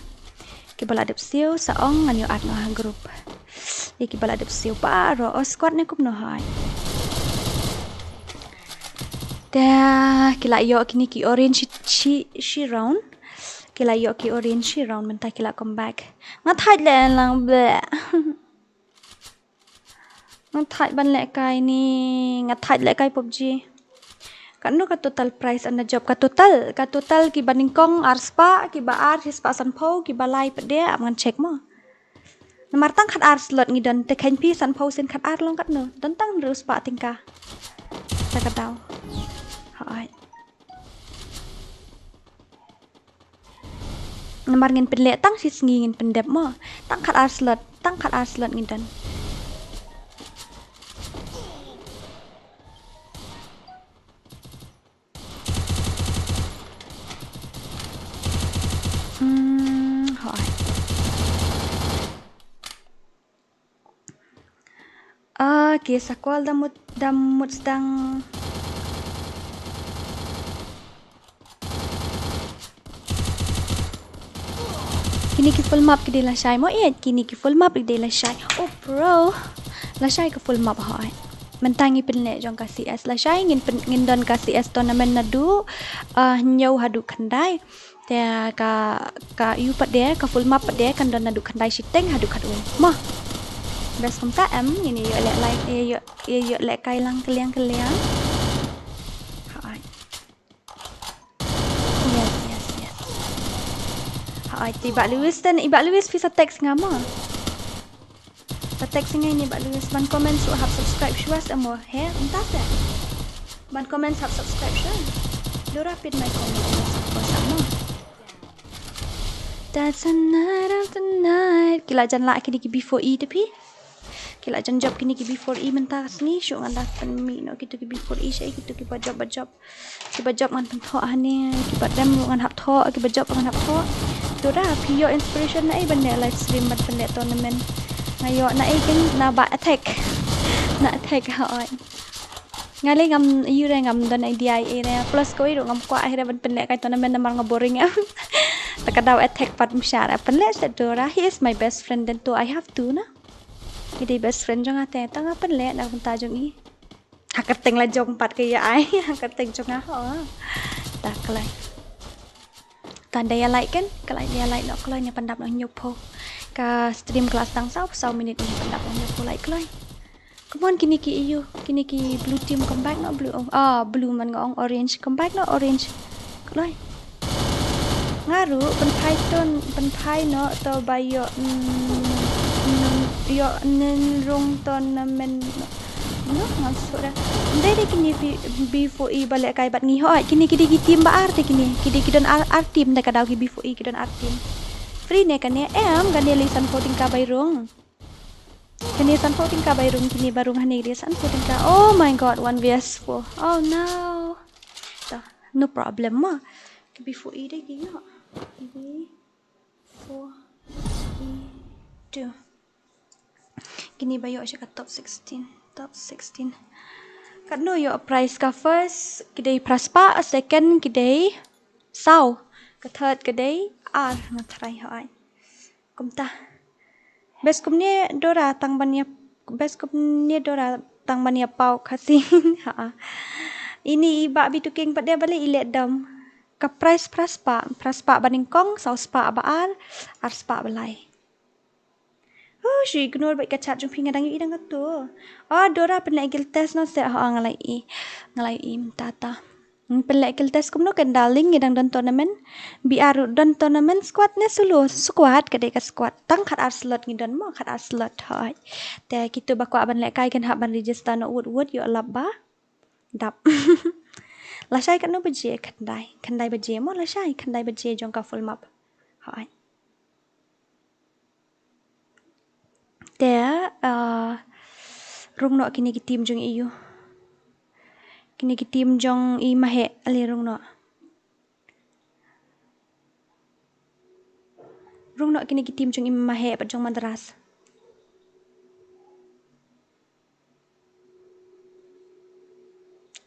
Kiba la dep siew sa ong ngan ïoh add noh ha group. Ïa kiba la dep siew baroh, oh, squad ne kumno hai. Te ki la ïoh kine ki orange shi, shi, shi round. Ki la ïoh ki orange shi round mynta ki la come back. Nga thait leh lang bleh. Nga thait ban lehkai ni, nga thait lehkai PUBG. Katno ka total prize ynda jop, ka total, ka total kiba nyngkong ar spah, kiba ar shi spah sanphew, kiba lai pat de, ap ngan check mo. Namar tang khatar slot ngi don, te kheiñ phi sanphew sien khatar long katno, don tang hynriew spah tyngka. Ta ka daw. Hooid. Namar ngin pynleh tang shi sngi ngin pyndep mo. Tang khatar slot, tang khatar slot ngi don. Hmm, hooid. Ah, ki sa kwal da mut, da mut sdang. Kine ki full map ki dei lashai mo, eh, kine ki full map ki dei lashai. Oh, bro. Lashai ka full map hooid. Mynta ngi pynleh jong ka C S lashai, ngin pyn-, ngin don ka C S tournament naduh, ah, hynñiew haduh khyndai. Te ka, ka ïu pat de, ka full map pat de, kan don naduh khyndai shiteng haduh khatwei. Mo. Best kumta em, ngin ïoh leh like, ïoh, ïoh, ïoh lehkai lang kylliang kylliang. Hooid. Yes, yes, yes. Hooid, te i Bah Lewis, te i Bah Lewis phi sa text nga mo. Sa text nga ine i Bah Lewis ban comment shuh hap subscribe shuwa sa mo, he, mynta sa. Ban comment hap subscribe shuwa. Dora pyn mai comment sa mo. That's the night of the night. Ki la jan lah kine ki B four E te phi. Ki la jan jop kine ki B four E mynta ka sngi, shuh ngan da pynmih noh kito ki B four E sha kito kiba jop ba jop. Kiba jop ngan pynthoh hangne, kiba dem ruh ngan hap thoh, kiba jop ngan hap thoh. To da, phi ïoh inspiration na ei ban leh live stream ban pynleh tournament. Nga ïoh na ei keiñ na Bah Attack. Na Attack hooid. Nga lei ngam ïoh re ngam don idea ei re. Plus kawei ruh ngam kwah ei re ban pynleh kai tournament namar nga boring em. Ta ka daw Attack pat msha re pynleh sha Dora. He is my best friend then too I have to na. Ngi dei best friend jong nga te ta nga pynleh na ka bynta jong i. Ha kyrteng la jong pat ka ïa ai. Ha kyrteng jong nga ho. Ta kloi. Tang da ïa like kan? Ka like da ïa like noh kloi ne pyndap noh hynñiewphew. Ka stream ka la sdang saw, saw minit ne pyndap noh hynñiewphew like kloi. Come on kine ki ïu, kine ki blue team come back noh blue. Oh, ah, blue man nga ong orange come back noh orange. Kloi. Nga ruh pynphai ton, pynphai noh to ba ïoh, mm, Ïoh nen rung tournament. No, ngam sure. Dei dei kine B four E ba lehkai bad ngi hoi. Kine ki dei ki team ba ar te kine. Ki dei ki don ar, ar team da ka daw ki B four E ki don ar team. Free ne kane em kane lei sanphew tyngka bai rung. Kane sanphew tyngka bai rung kine ba rung hane dei sanphew tyngka. Oh my god, one versus four. Oh no. Ta, no problem ma. Ki B four E dei ki ïoh. Ki B four E two. Kine ba ïoh sha ka top sixteen. Top sixteen. Katno ïoh prize ka first, ki dei phra spah, second, ki dei saw. Ka third, ki dei ar, nga tharai hoi. Kumta. Best kumne Dora tang ban ïa, best kumne Dora tang ban ïa pau Khasi. Ha. Ini i Bah Bituking pat de bale i leh dam. Ka prize phra spah, phra spah ba nyngkong, saw spah ba ar, ar spah ba lai. Oh, shu ignore bad ka chat jong phi nga dang ïohi dang katto. Oh, Dora pynleh guild test no se ha nga la ïohi. Nga la ïohi mynta ta. Hmm, pynleh guild test kumno kan darling ngi dang don tournament. B R don tournament squad ne solo? Squad ka dei ka squad. Tang khat ar slot ngi don mo khat ar slot hoi. Te kito ba kwah ban lehkai kan hap ban register noh wut wut ïoh lap ba dap. Lashai katno baje? Khyndai. Khyndai baje mo lashai? Khyndai baje jong ka full map. Hoi. Te, ah, rung noh kine ki team jong i yu. Kine ki team jong i Maheh ale rung noh. Rung noh kine ki team jong i Maheh bad jong Madras.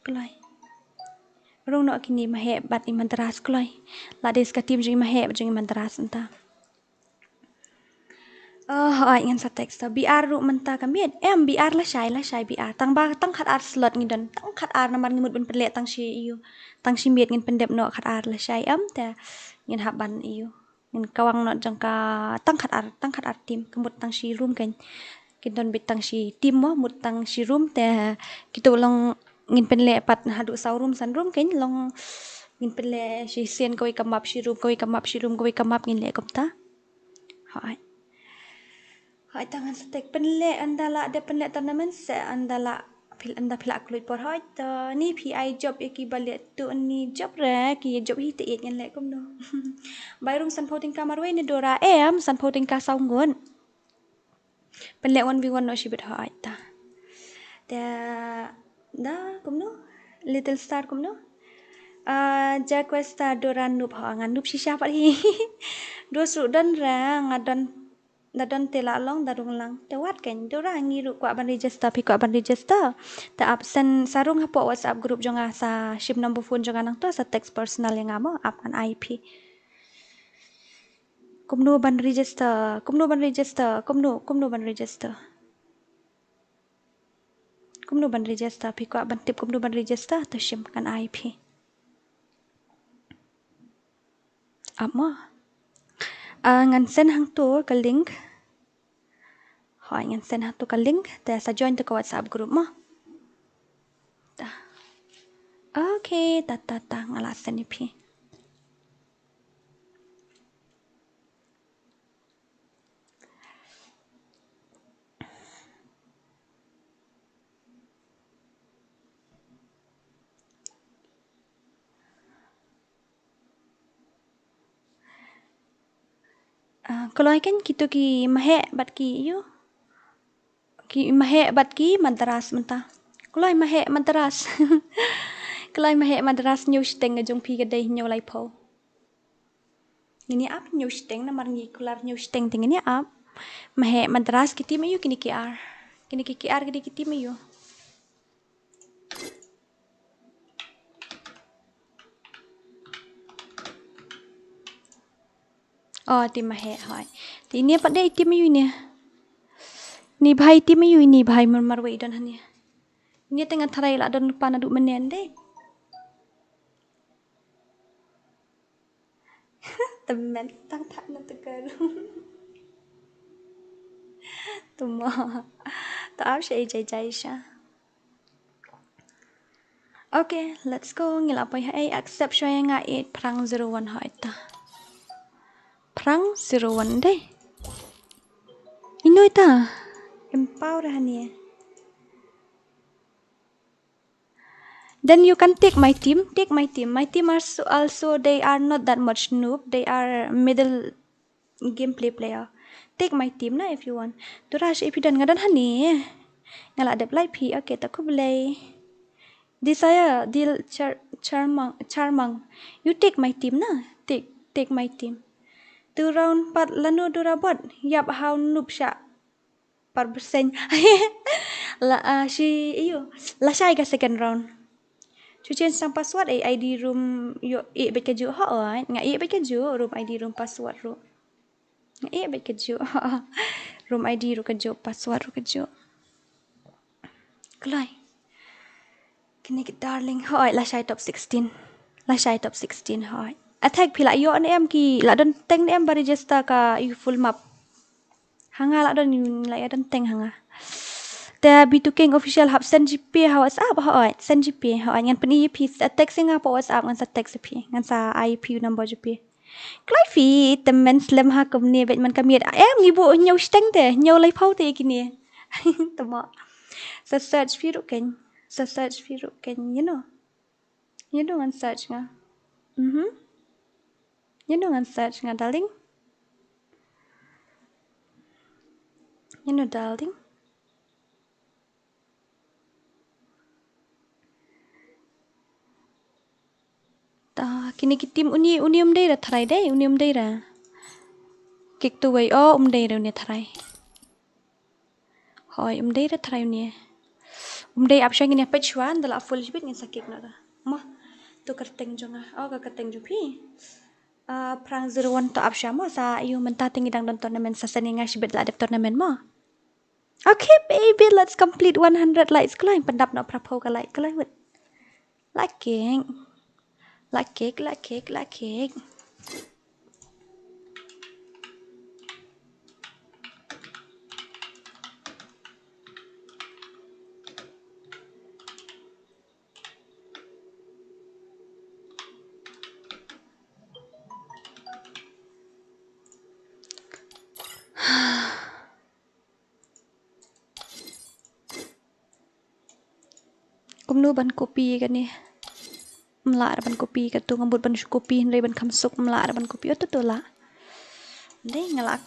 Kloi. Rung noh kine Maheh bad i Madras kloi. La dei sa ka team jong i Maheh bad jong i Madras mynta. Oh, hoi ngan sa text ta. B R ruh mynta ka miet. Em, B R lashai, lashai B R. Tang ba, tang khat ar slot ngi don. Tang khat ar namar ngi mut ban pynleh tang shi yu. Tang shi miet ngin pyndep noh khat ar lashai em te. Ngin hap ban yu. Ngin kawang noh jong ka tang khat ar, tang khat ar team. Ka mut tang shi room kan. Kin don beit tang shi team mo, mut tang shi room te. Kito long ngin pynleh pat haduh saw room san room kan long ngin pynleh shisien kawei ka map shi room, kawei ka map shi room, kawei ka map ngin leh kumta. Hoi. Hoi ta ngan sa tek pynleh ynda la dep pynleh tournament se ynda la phi, ynda phi la kloi por hoi ta ni phi ai job ïa ki ba leh tu ni job re ki job hi te ïeit ngin leh kumno. Bai rung sanphew tyngka marwei ne Dora em sanphew tyngka saw ngut. Pynleh one v one noh shibit hoi ta. Te da kumno? Little Star kumno? Ah, Jaquesta Dora noob ho nga noob shisha pat hi. Dos ruh don re nga don, da don te la long da rung lang. Te wat kan Dora ngi ruh kwah ban register phi kwah ban register. Te ap send sa rung hapoh WhatsApp group jong nga sa shim number phone jong nga nangto sa text personal ïa nga mo ap ngan ai phi. Kumno ban register, kumno ban register, kumno, kumno ban register. Kumno ban register, phi kwah ban tip kumno ban register, to shim kan ai phi. Ap mo. Ah, ngan send hangto ka link. Hoi, ngan send hangto ka link, te sa join to ka WhatsApp group mo. Ta. Okay, ta, ta, ta, nga la send ïa phi. Ah, kloi kan kito ki Maheh bad ki yu. Ki Maheh bad ki Madras mynta. Kloi Maheh Madras. Kloi Maheh Madras hynñiew shiteng, ka jong phi ka dei hynñiew laiphew. Ngin ïa ap hynñiew shiteng namar ngi kular hynñiew shiteng te ngin ïa ap. Maheh Madras ki team aïu kine ki ar. Kine ki, ki ar ki dei ki team aïu. Oh, team Maheh hoi. Te ine pat dei team aïu ine. Ni bhai team aïu ine bhai mar marwei don hane. Ine te ngan tharai la don pan adu menen dei. Temen tang thak na tegar. Tuma. Ta ap sha ejai jai sha. Okay, let's go. Ngi la poi ha ei accept shwa ïa nga eight phrang zero one ha ita. Phrang zero one dei. Noi ta. Empower hani. Then you can take my team. Take my team. My team are so, also, they are not that much noob. They are middle gameplay player. Take my team na if you want. Turash, if you don't, nga don hani. Nga la dep like phi. Okay, ta khublei. Desire, deal char, charmang, charmang. You take my team na. Take, take my team. Tu round pat lano dura bot. Yap how noob sha. Par berseng. La, ah, shi, iyo. La shai ka second round. Chu change sang password, eh, I D room, yo, eh, bet ka ju, ho, oi. Nga, eh, bet ka ju, room I D, room password, ru. Nga, eh, bet ka ju. Room I D, ru ka ju, password, ru ka ju. Kloi. Kini ki darling, hoi, la shai top sixteen. La shai top sixteen, hoi. Attack phi la ïoh ne em ki, la don teng ne em ba register ka ïa full map. Hanga la don, la ïa don teng hanga. Te B two King official hap send G P ha WhatsApp, hoi, send G P, hoi, ngan pyni ïa phi, text ïa nga pa WhatsApp, ngan sa text ïa phi, ngan sa ai ïa phi number G P. Kloi phi, te men slem ha kumne bad man ka miet. Em ngi buh hynñiew shiteng te, hynñiew laiphew te kine. Te mo. Sa search phi ruh kein. Sa search phi ruh kein, you know. You know ngan search nga. Mhm. You know ngan search nga, darling. You know, darling. Ta, kine ki team uni, uni um dei ra tharai dei, uni um dei ra. Kick to wei, oh, um dei ra uni tharai. Hoi, um dei ra tharai uni. Um dei ap shwa ngin ïa peit shwa, da la full shibit ngin sa kick noh ra. Mo, to kyrteng jong nga, oh, ka kyrteng jong phi. Ah, Prang zero one to ap shwa mo, sa ïoh mynta te ngi dang don tournament sa sani nga shibit la dep tournament mo. Okay, baby, let's complete one hundred likes. Kloi pyndap noh phraphew ka like, kloi wut. Like cake. Like cake, like cake, like cake. Kumno ban copy kane? Ym lah re ban copy katu, nga mut ban shu copy hynrei ban kham suk, ym lah re ban copy. Oh, tu tu lah. Dei nga lah,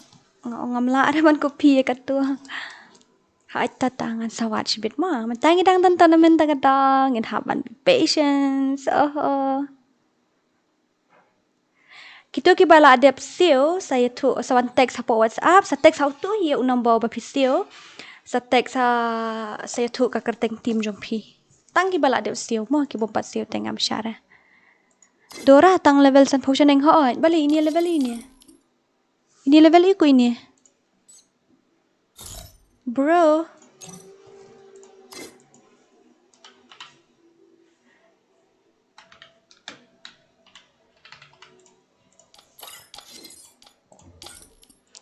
nga ong ym lah re ban copy katu. Ha, ta ta ngan sa wad shibit ma. Mynta ngi dang don tournament, ta ka dang ngin hap ban be patient. Oh. Kito kiba la dep siew, sa ïathuh, sa wan text hapoh WhatsApp, sa text ha uto hi u number ba phi siew, sa text ha, sa ïathuh ka kyrteng team jong phi. Tang kiba la dep siew mo, ki bym pat siew te ngam share. Dora tang level sanphew shaneng, hooid, balei ine level ine? Ine level i ku ine? Bro.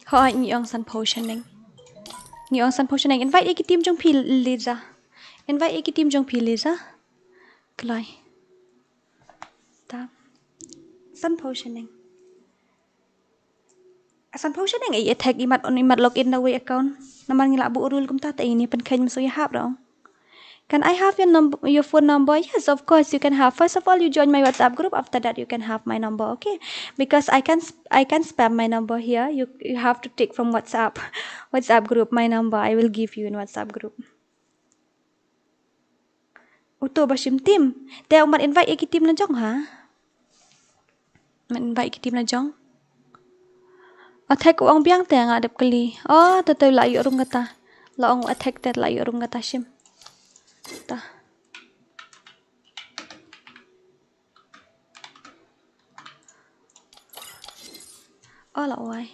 Hooid, ngi ong sanphew shaneng. Ngi ong sanphew shaneng. Invite ïa ki team jong phi, Liza. Invite ïa ki team jong phi, Liza. Kloi. Ta. Sanphew shaneng. Sanphew shaneng, i attack, imat on, imat log in na wei account. Namar ngi lah buh rule kumta, te ine pynkheiñ, ym shu ïahap ruh. Can I have your number, your phone number? Yes, of course you can have. First of all, you join my WhatsApp group. After that, you can have my number, okay? Because I can sp-, I can spam my number here. You, you have to take from WhatsApp, WhatsApp group my number. I will give you in WhatsApp group. Uto ba shim team. Te u mat invite ïa ki team la jong ha. Mat invite ïa ki team la jong. Attack u ong biang te nga dep kylli. Oh, te te la ïoh rung kata. La ong attack te la ïoh rung kata shim. Ta. Oh, la wai.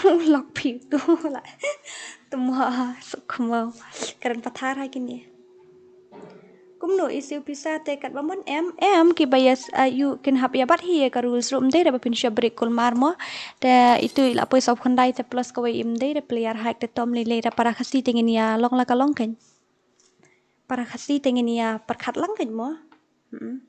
Lok phi tu la. Tuma suk khmau. Karen pathar ha kine. Kum No, i siew pisa te katba mon em, em, kiba ïa, ah, ïoh kin hap ïa bat hi ïa ka rules ruh ym dei re ba phin shu break kulmar mo. Te itu i la poi saw khyndai te plus kawei ym dei re player hike te tom lei lei re para Khasi te ngin ïa long la ka long kein. Para Khasi te ngin ïa pyrkhat lang kein mo. Hmm.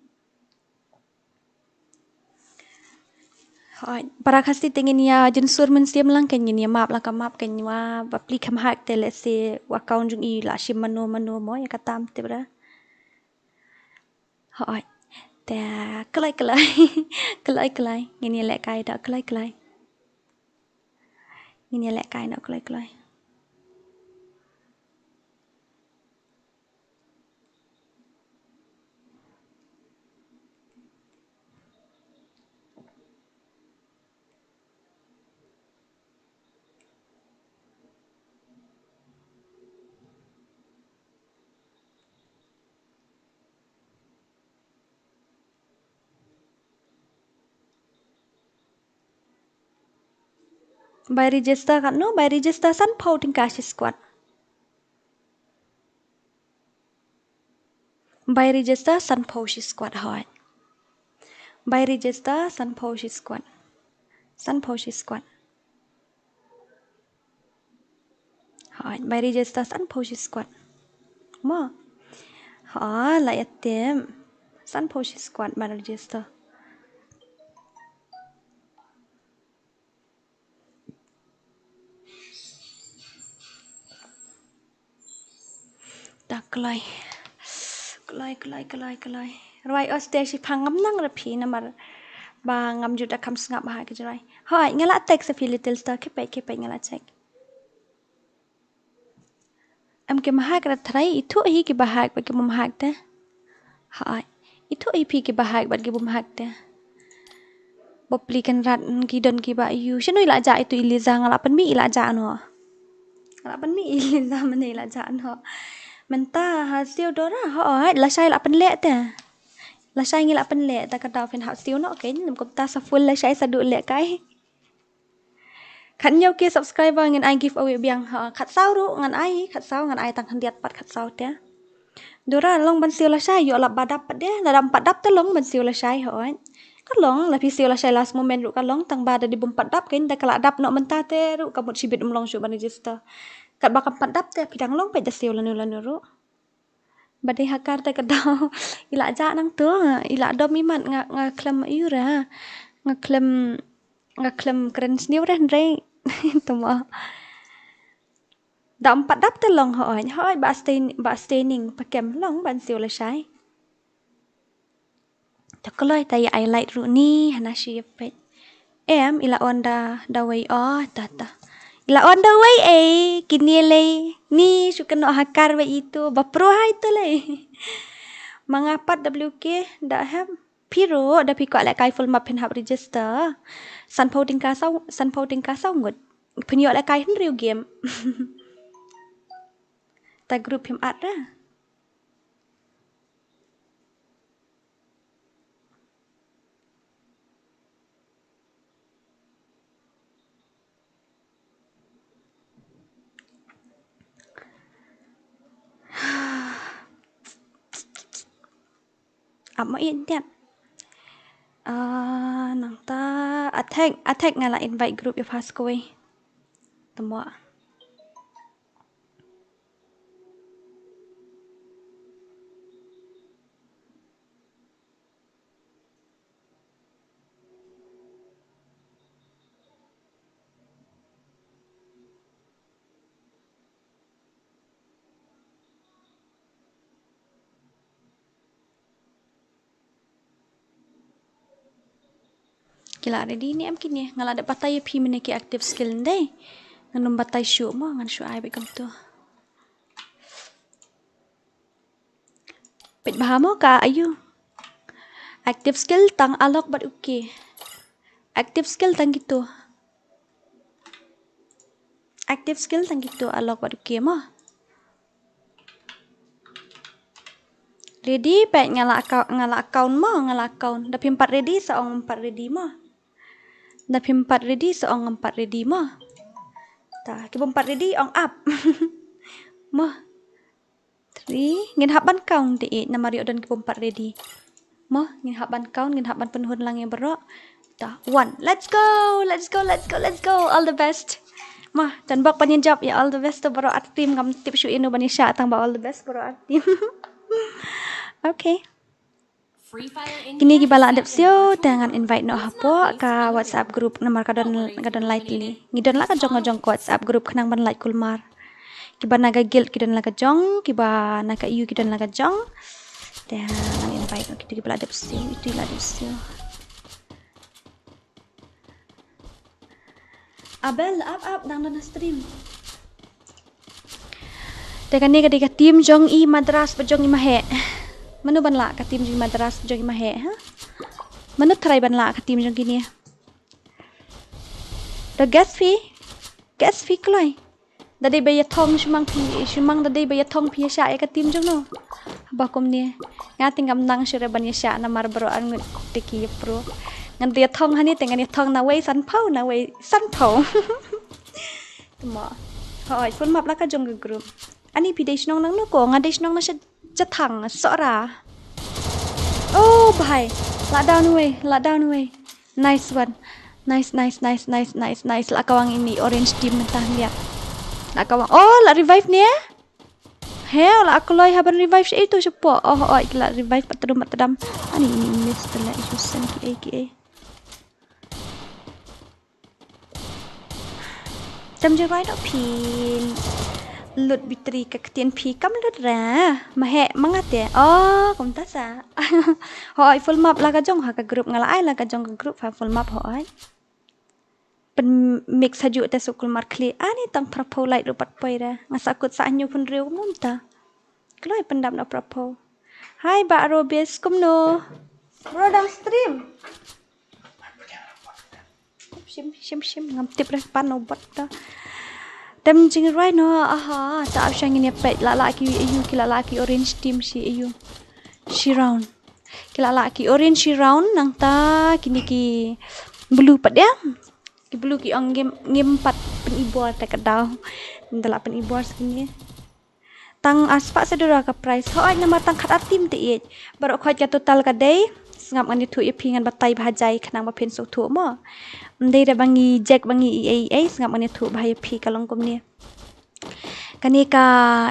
Hooid, para Khasi te ngin ïa jynsur mynsiem lang kein, ngin ïa map la ka map kein, wa ba pli kham hike te lehse wa kaun jong i la shim mano mano mo ïa ka tam te bra. Hooid. Te kloi kloi. Kloi kloi. Ngin ïa lehkai da kloi kloi. Ngin ïa lehkai da kloi kloi. Bai register katno, bai register sanphew tyngka shi squad. Bai register sanphew shi squad, hooid. Bai register sanphew shi squad. Sanphew shi squad. Hooid, bai register sanphew shi squad. Mo. Hooid, la ïa tip. Sanphew shi squad bai register. Da kloi. Kloi, kloi, kloi, kloi. Rwai os te shi phang ngam nang ra phi namar ba ngam ju da kham sngap ha ka jrwai. Hooid, nga la text phi Little Star, khie peit, khie peit nga la check. Em ki mahak ra trai, ithuh hi ki bahak bad ki bym hak te. Hooid. Ithuh hi phi ki bahak bad ki bym hak te. Bapli Kynrad ki don ki ba ïu. Shano i la jah itu i Liza, nga la pynmih i la jah noh. Nga la pynmih i Liza mynne i la jah noh. Mynta ha siew Dora, hooid, lashai la pynleh te. Lashai ngi la pynleh te ka daw phin hap siew noh kein, nym kumta sa full lashai sa duh lehkai. Khatñiew K subscriber ngin ai giveaway biang, ha, khatsaw ruh ngan ai, khatsaw ngan ai tang khyndiat pat khatsaw te. Dora long ban siew lashai, ïoh lap ba dap pat de, lada ym pat dap te long ban siew lashai, hooid. Ka long, la phi siew lashai last moment ruh ka long, tang ba da dei bym pat dap kein, da ka la dap noh mynta te ruh ka mut shibit ym long shuh ban register. Katba kam pat dap te phi dang long peit da siew lano lano ruh. Ba dei ha kar te ka daw. I la jah nangto, i la dom imat nga, nga khlem ïura. Nga khlem, nga khlem kren sniew re hynrei. Tama. Da ym pat dap te long hooid, hooid ba stay, ba stay ning pa kem long ban siew lashai. Ta kloi ta ïa ai light ruh ni hana shi ïa peit. Em, i la on da, da wei, oh, ta, ta. I la on da wei, eh, kine lei. Ni shu kynnoh ha kar wei itu, ba pro hai tu lei. Ma nga pat W K, da hem. Phi ruh, da phi kwah lehkai full map phin hap register. Sanphew tyngka saw, sanphew tyngka saw ngut. Phin ïoh lehkai hynriew game. Ta group phim add ra. Ap mo ïa diat. Ah, nangta attack, attack nga la invite group ïa fast kawei. Tamo. Ki la ready ne em kine, nga la dep batai ïa phi mynne ki active skill ndei. Ngan ym batai shuh mo, ngan shu ai beit kumto. Peit bha mo ka aiu. Active skill tang Alok bad Uki. Active skill tang kito. Active skill tang kito Alok bad Uki mo. Ready, peit nga la account, nga la account mo, nga la account. Da phim pat ready, sa ong ym pat ready mo. Da phim pat ready, sa ong ym pat ready mo. Ta, ki bym pat ready, ong ap. Mo. Ri, ngin hap ban count te i, namar ïoh don ki bym pat ready. Mo, ngin hap ban count, ngin hap ban pynhun lang ïa baroh. Ta, one. Let's go, let's go, let's go, let's go. All the best. Mo, don bok ban ïa jop ïa all the best to baroh ar team, ngam tip shuh ïa no ban ïa shah tang ba all the best baroh ar team. Okay. Kine kiba lah dep siew te ngan invite noh hapoh ka WhatsApp group namar ka don, ka don lai tylli. Ngi don la ka jong, ka jong ka WhatsApp group khnang ban lait kulmar. Kiba na ka guild ki don la ka jong, kiba na ka E U ki don la ka jong. Te ngan invite noh kito kiba lah dep siew, ito i lah dep siew. Abel, ap ap, dang don ha stream. Te kane ka dei ka team jong i Madras bad jong i Maheh. Mano ban lah ka team jong i Madras bad jong i Maheh, ha? Mano tharai ban lah ka team jong kine? Da guess phi? Guess phi kloi. Da dei ba ïa thong shu mang phi, shu mang da dei ba ïa thong phi ïa shah ïa ka team jong no. Haba kumne. Nga te ngam nang shuh re ban ïa shah namar baroh ar ngut te ki ïa pro. Ngan da ïa thong hangne te ngan ïa thong na wei san phew, na wei san phew. Te mo. Hooid, full map la ka jong ka group. Ani phi dei shnong nang no ko, nga dei shnong na sha Jathang, Sohra. Oh, bhai. Lah down wei, lah down wei. Nice one. Nice, nice, nice, nice, nice, nice. Lah kawang ini orange team mynta hynrei. Lah kawang. Oh, lah revive ne? He, lah kloi haban revive sha itu shapoh. Oh, oh, ki lah revive pat tdum pat tdam. Ani ini miss tela isu sen ki ei ki ei. Tam je roi dok phin. Lut bitri ka ktien phi kam lut ra. Maheh mangat ya. Oh, kumta sa. Hoi full map la ka jong ha ka group nga la ai la ka jong ka group ha full map hoi. Pyn mix ha ju te sukul mar khli. Ani tang phrapho lai ruh pat poi ra. Nga sa kut sa nyu khun riu kumta. Kloi pyndap na phrapho. Hai ba Robis kumno. Bro dang stream. Shim, shim, shim, ngam tip re pan no bot ta. Tem jingrwai no, aha, ta ap shang ini pet la la ki ayu ki la la ki orange team shi ayu. Shi round. Ki la la ki orange shi round nang ta kini ki blue pat ya. Ki blue ki ong ngim, ngim pat pynibor ta ka daw. Nda la pynibor skini. Tang ar spah sa dura ka price. Hooid namar tang khat ar team te ïeit. Baroh khoit ka total ka dei. Sngap ngan ïathuh ïa phi ngan batai bha jai khnang ba phin sngewthuh mo. Ym dei da ba ngi jek ba ngi ei ei ei sngap ngan ïathuh bha ïa phi ka long kumne. Kane ka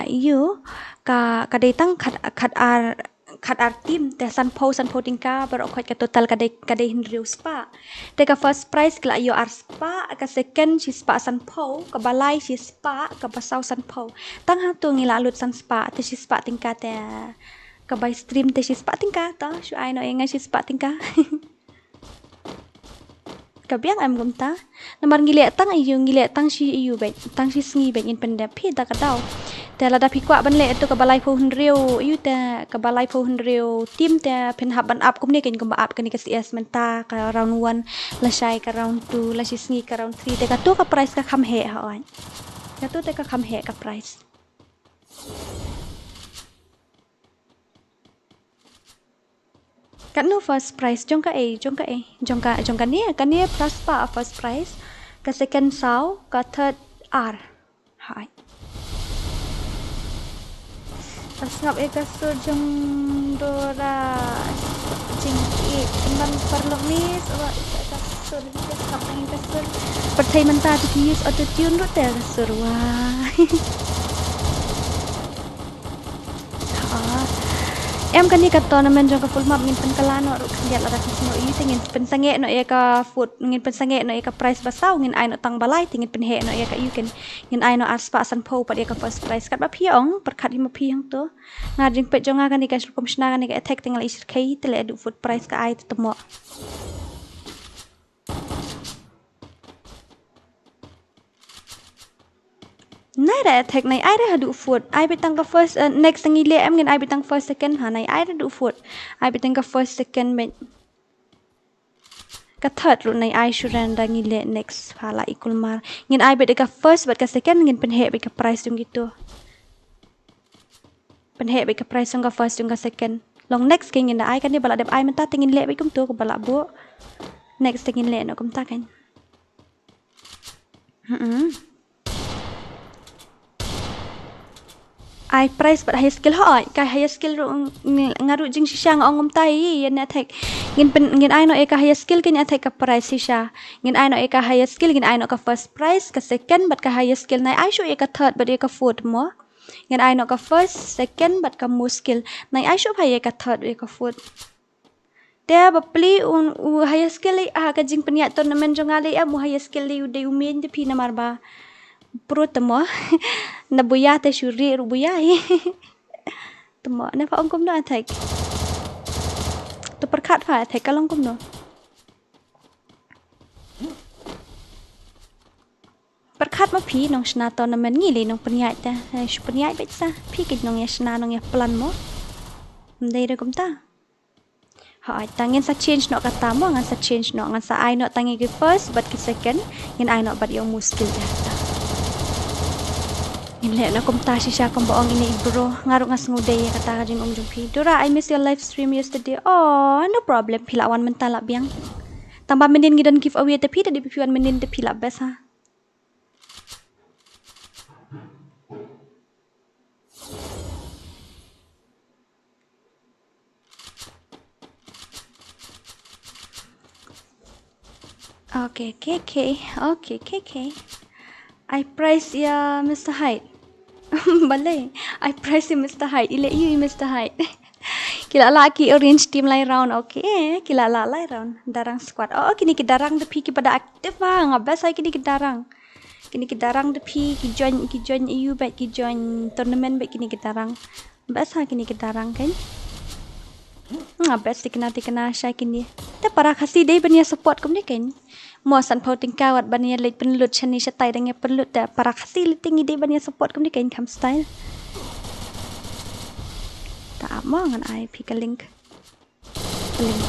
ïu ka, ka dei tang khat, khat ar khat ar team te sanphew sanphew tyngka baroh khoit ka total ka dei ka dei hynriew spah. Te ka first prize ki la ïoh ar spah, ka second shi spah sanphew, kaba lai shi spah, kaba saw sanphew. Tang hangto ngi la lut san spah te shi spah tyngka te. Ka bai stream te shi spah tyngka ta shu ai noh ïa nga shi spah tyngka. Ka biang em kumta. Namar ngi leh tang ayu ngi leh tang shi ayu bad tang shi sngi bad ngin pyndep phi da ka daw. Te lada phi kwah ban leh tu kaba laiphew hynriew ayu te kaba laiphew hynriew team te phin hap ban ap kumne kein kumba ap kane ka C S mynta ka round one lashai ka round two la shi sngi ka round three te katu ka prize ka kham heh hooid. Katu te ka kham heh ka prize. Katno first prize jong ka ei jong ka ei jong ka jong kane kane first pa first prize ka second saw ka third ar. Hai. Ka sngap ïa ka sur jong Dora jingkit man parlok miss wa ïa ka sur hi ka sngap ïa ka sur. Pyrthei mynta tu ki use auto tune ruh te ka sur wa. Ha. Em kane ka tournament jong ka full map ngin pynkylla noh ruh khyndiat lada phi sngewthuh ïa te ngin pynsangeh noh ïa ka food ngin pynsangeh noh ïa ka prize ba saw ngin ai noh tang ba lai te ngin pynheh noh ïa ka ïu ken ngin ai noh ar spah sanphew pat ïa ka first prize katba phi ong pyrkhat hi ma phi hangto. Nga jingpeit jong nga kane ka rukom shna kane ka attack te nga la i shyrkhei te leh duh food prize ka ai te tymok. Nai re attack nai ai re haduh food. Ai beit tang ka first, eh, next ngi leh em ngin ai beit tang first second ha nai ai re haduh food. Ai beit tang ka first second beit. Ka third ruh nai ai shuren da ngi leh next ha la i kulmar. Ngin ai beit ka first bad ka second ngin pynheh beit ka prize jong kito. Pynheh beit ka prize jong ka first jong ka second. Long next ke ngin da ai kane ba la dep ai mynta te ngin leh beit kumto ka ba la buh. Next te ngin leh noh kumta kan. Hmm. Ai prize bad high skill, hooid, ka high skill ruh ng-, nga ruh jingshisha nga ong kumta ïa ne Athek. Ngin pyn-, ngin ai noh ïa ka high skill, ngin ai noh ïa ka prize shisha. Ngin ai noh ïa ka high skill, ngin ai noh ka first prize, ka second bad ka high skill, nai ai shuh ïa ka third bad ïa ka fourth mo. Ngin ai noh ka first, second bad ka most skill. Nai ai shuh bha ïa ka third bad ïa ka fourth. Te bapli u, u high skill i, ah, ka jingpynïaid tournament jong nga lei em, u high skill lei u dei u main te phi namar ba pro te mo. Na buya te shu ri ruh buya i. Te mo, ne pha ong kumno Athek? To pyrkhat pha Athek, ka long kumno? Pyrkhat mo phi nong shna tournament, ngi lei nong pynïaid te. Eh, shu pynïaid beit sa. Phi ki nong ïa shna nong ïa plan mo. Ym dei re kumta. Hooid, tang ngin sa change noh kata mo, ngan sa change noh, ngan sa ai noh tang ïa ki first bad ki second, ngin ai noh bad ïa u most skill ïa kata. Ngin leh noh kumta shisha kumba ong ine i bro, nga ruh nga sngewdei ïa kata ka jingong jong phi. Dora, I miss your live stream yesterday. Oh, no problem, phi la wan mynta la biang. Tang ba mynnin ngi don giveaway te phi, te dei phi wan mynnin te phi la best ha. Okay, okay, okay. Okay, okay, okay. I prize ïa Mister Hyde. Balei? I prize ïa Mister Hyde. I leh ïa u Mister Hyde. Ki la lah ki orange team lai round. Okay, ki la lah lai round. Darang squad. Oh, kine ki darang da phi ki pada active ba. Nga best ai kine ki darang. Kine ki darang da phi ki join, ki join ïa u bad ki join tournament bad kine ki darang. Best ha kine ki darang kan. Nga best tikna tikna sha kine. Te para Khasi dei ban ïa support kumne kan. Mo san phew tyngka wat ban ïa leit pynlut shane shatai dang ïa pynlut te para Khasi lei te ngi dei ban ïa support kumne kan kham style. Ta ap mo ngan ai phi ka link. Ka link.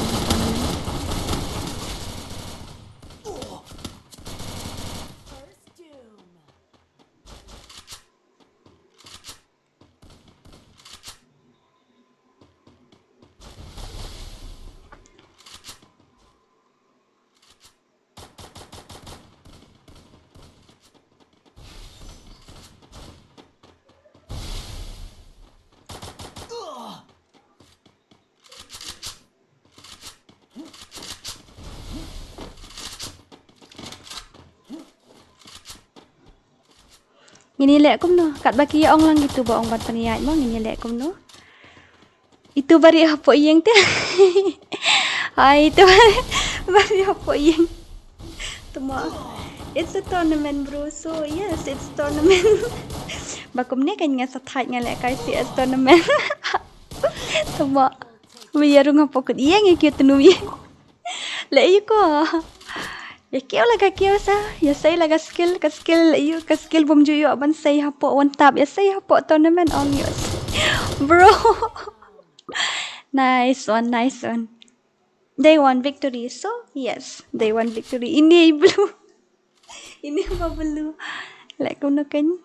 Ngin ïa leh kumno? Katba ki ïa ong lang kitu ba ong ban pynïaid mo, ngin ïa leh kumno? Itu ba rieh hapoh ïing te. Ai, itu ba rieh hapoh ïing. Tuma. It's a tournament, bro. So, yes, it's tournament. Ba kumne kan nga sa thait nga leh kai C S tournament. Tuma. Wi ïa rung hapoh kut ïing ïa kiew tnu ïing. Leh ïa ko. Ïa kiew la ka kiew sa. Ïa sei la ka skill, ka skill leh ïa ka skill bym ju ïoh ban sei hapoh one tap. Ïa sei hapoh tournament ong ïoh. Bro. Nice one, nice one. They won victory. So, yes, they won victory. Ini i blue. Ini ba blue. Leh kumno kan.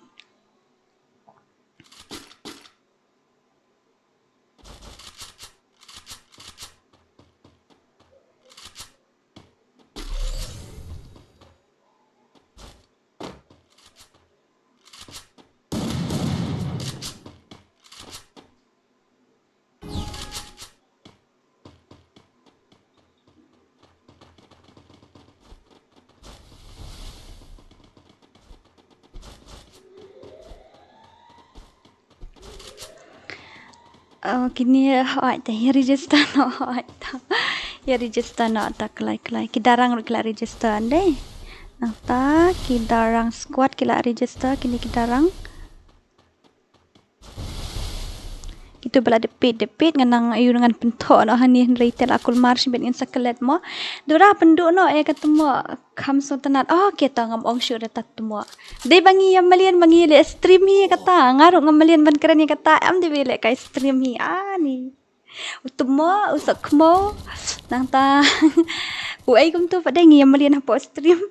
Oh, kine hooid te ïa register noh hooid te. Ïa register noh ta klai klai. Ki darang ruh ki la register dei. Nangta ki darang squad ki la register kine ki darang. Kitu ba la depit depit ngan nang ayu ngan pynthoh noh hani hynrei te la kulmar shibit ngin sa klet mo. Dura pynduh noh ïa ka tmoh kham sngewtynnat. Oh, kata ngam ong shuh da ta tmoh. Dei ba ngi ïa mlien ba ngi leh stream hi kata. Nga ruh ngam mlien ban kren ïa kata. Em dei ba leh kai stream hi ani. U tmoh u sok khmo. Nangta. U ei kumtu pat dei ngi ïa mlien hapoh stream.